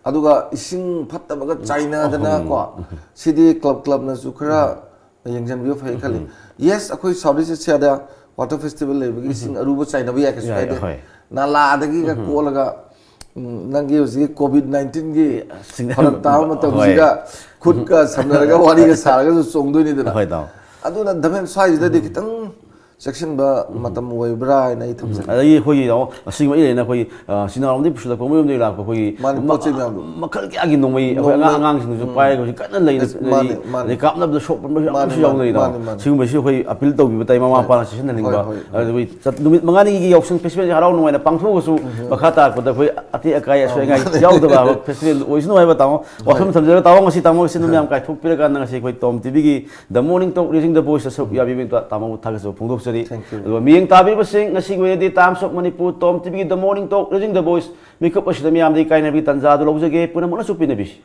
ꯑꯗꯨꯒ ꯏꯁꯤꯡ ꯐꯠꯇꯕꯒ ꯆꯥꯏꯅꯗꯅ ꯀꯣ, ꯁꯤꯗꯤ ꯀ꯭ꯂꯕ ꯀ꯭ꯂꯕꯅꯁꯨ ꯈꯔ ꯌꯦꯡꯁꯤꯟꯕꯤꯕ ꯐꯩ ꯈꯜꯂꯤ꯫ ꯌꯦꯁ, ꯑꯩꯈꯣꯏ ꯁꯥꯎꯠ ꯏꯁ ꯑꯦꯁꯤꯌꯥꯗ ꯋꯥꯇꯔ ꯐꯦꯁꯇꯤꯚꯦꯜ ꯂꯩꯕꯒꯤ ꯏꯁꯤꯡ ꯑꯔꯨꯕ ꯆꯥꯏꯅꯕ ꯌꯥꯏ, ꯀꯩꯁꯨ ꯌꯥꯏ, ꯀꯥꯏꯗꯦ꯫ ꯍꯣꯏ꯫ ꯅꯥꯂꯥꯗꯒꯤꯒ ꯀꯣꯠꯂꯒ, ꯎꯝ, ꯅꯪꯒꯤ ꯍꯧꯖꯤꯛꯀꯤ ꯀꯣꯚꯤꯗ ꯅꯥꯏꯟꯇꯤꯟꯒꯤ ꯁꯤꯡꯅ-, ꯐꯔꯛ ꯇꯥꯕ ꯃꯇꯝꯁꯤꯒ ꯍꯣꯏ꯫ ꯈꯨꯠꯀ ꯁꯝꯅꯔꯒ ꯋꯥꯔꯤꯒ ꯁꯥꯔꯒꯁꯨ ꯆꯣꯡꯗꯣꯏꯅꯤꯗꯅ꯫ ꯍꯣꯏ, ꯇꯥꯃꯣ꯫ ꯑꯗꯨꯅ ꯗꯃꯦꯟ ꯁ꯭ꯋꯥꯏꯁꯤꯗꯗꯤ ꯈꯤꯇꯪ ꯆꯦꯛꯁꯤꯟꯕ ꯃꯇꯝ ꯑꯣꯏꯕ꯭ꯔꯥ ꯍꯥꯏꯅ ꯑꯩ ꯊꯝꯖꯒꯦ꯫ ꯑꯗꯒꯤ ꯑꯩꯈꯣꯏꯒꯤ ꯇꯥꯃꯣ ꯑꯁꯤꯒꯨꯝꯕ ꯏꯔꯩꯅ ꯑꯩꯈꯣꯏꯒꯤ ꯑ, ꯆꯤꯡꯅꯥꯔꯣꯝꯗꯒꯤ ꯄꯨꯁꯤꯜꯂꯛꯄ ꯃꯌꯨꯝꯗꯒꯤ ꯂꯥꯛꯄ ꯑꯩꯈꯣꯏꯒꯤ ꯃꯥꯅꯤ, ꯄꯣꯠ ꯆꯩ ꯃꯌꯥꯝꯗꯣ꯫ ꯃꯈꯜ ꯀꯌꯥꯒꯤ ꯅꯣꯡꯃꯩ ꯑꯩꯈꯣꯏ ꯑꯉꯥꯡ ꯅꯣꯡꯃꯩ꯫ ꯑꯉꯥꯡꯁꯤꯡꯗꯨꯁꯨ ꯄꯥꯏꯔꯒ ꯍꯧꯖꯤꯛ ꯀꯟꯅ ꯂꯩꯅ ꯑꯁ, ꯃꯥꯅꯦ, ꯃꯥꯅꯦ꯫ ꯑꯗꯩ ꯀꯥꯞꯅꯕꯗ ꯁꯣꯛꯄ ꯃꯌꯥꯝ ꯃꯥꯅꯦ, ꯑꯃꯁꯨ ꯌꯥꯎꯅꯔꯤꯗꯣ꯫ ꯃꯥꯅꯦ, ꯃꯥꯅꯦ꯫ ꯁꯤꯒꯨꯝꯕꯁꯤ ꯑꯩꯈꯣꯏ ꯑꯄꯤꯜ ꯇꯧꯕꯤꯕ ꯇꯥꯏ ꯃꯃꯥ ꯃꯄꯥꯅ ꯆꯦꯛꯁꯤꯟꯍꯟꯅꯤꯡꯕ꯫ ꯍꯣꯏ, ꯍꯣꯏ꯫ ꯑꯗꯨꯒ ꯆꯠ- ꯅꯨꯃꯤꯠ ꯃꯉꯥꯅꯤꯒꯤ ꯌꯥꯎꯁꯪ ꯐꯦꯁꯇꯤꯚꯦꯜꯁꯦ ꯍꯔꯥꯎ ꯅꯨꯡꯉꯥꯏꯅ ꯄꯥꯡꯊꯣꯛꯑꯒꯁꯨ ꯃꯈꯥ ꯇꯥꯔꯛꯄꯗ ꯑꯩꯈꯣꯏ ꯑꯇꯦꯛ ꯑꯀꯥꯏ ꯑꯁꯣꯏ ꯑꯉꯥꯏ ꯌꯥꯎꯗꯕ ꯐꯦꯁꯇꯤꯚꯦꯜ ꯑꯣꯏꯁꯅꯨ ꯍꯥꯏꯕ ꯇꯥꯃꯣ ꯋꯥꯐꯝ ꯊꯝꯖꯔꯒ ꯇꯥꯃꯣ ꯉꯁꯤ ꯇꯥꯃꯣ ꯉꯁꯤ ꯃꯌꯥꯝ ꯀꯥꯏꯊꯣꯛꯄꯤꯔꯀꯥꯟꯗ ꯉꯁꯤ ꯑꯩꯈꯣꯏ ꯇꯣꯝ ꯇꯤꯚꯤꯒꯤ The Morning Talk Raising the Voice ꯁꯔꯨꯛ ꯌꯥꯕꯤꯕ ꯇꯥꯃꯣꯕꯨ ꯊꯥꯒꯠꯆꯕ ꯐꯣꯡꯗꯣꯛꯆꯔꯤ꯫ Thank you. ꯑꯗꯨꯒ ꯃꯤꯠꯌꯦꯡ ꯇꯥꯕꯤꯕꯁꯤꯡ ꯉꯁꯤꯒꯤ ꯑꯣꯏꯅꯗꯤ Times of Manipur Tom ꯇꯤꯚꯤꯒꯤ The Morning Talk Raising the Voice ꯃꯤꯀꯨꯞ ꯑꯁꯤꯗ ꯃꯤꯌꯥꯝꯗꯒꯤ ꯀꯥꯏꯅꯕꯒꯤ ꯇꯥꯟꯖꯥ ꯑꯗꯨ ꯂꯧꯖꯒꯦ꯫ ꯄꯨꯝꯅꯃꯛꯅꯁꯨ ꯄꯦꯟꯅꯕꯤꯁꯤ꯫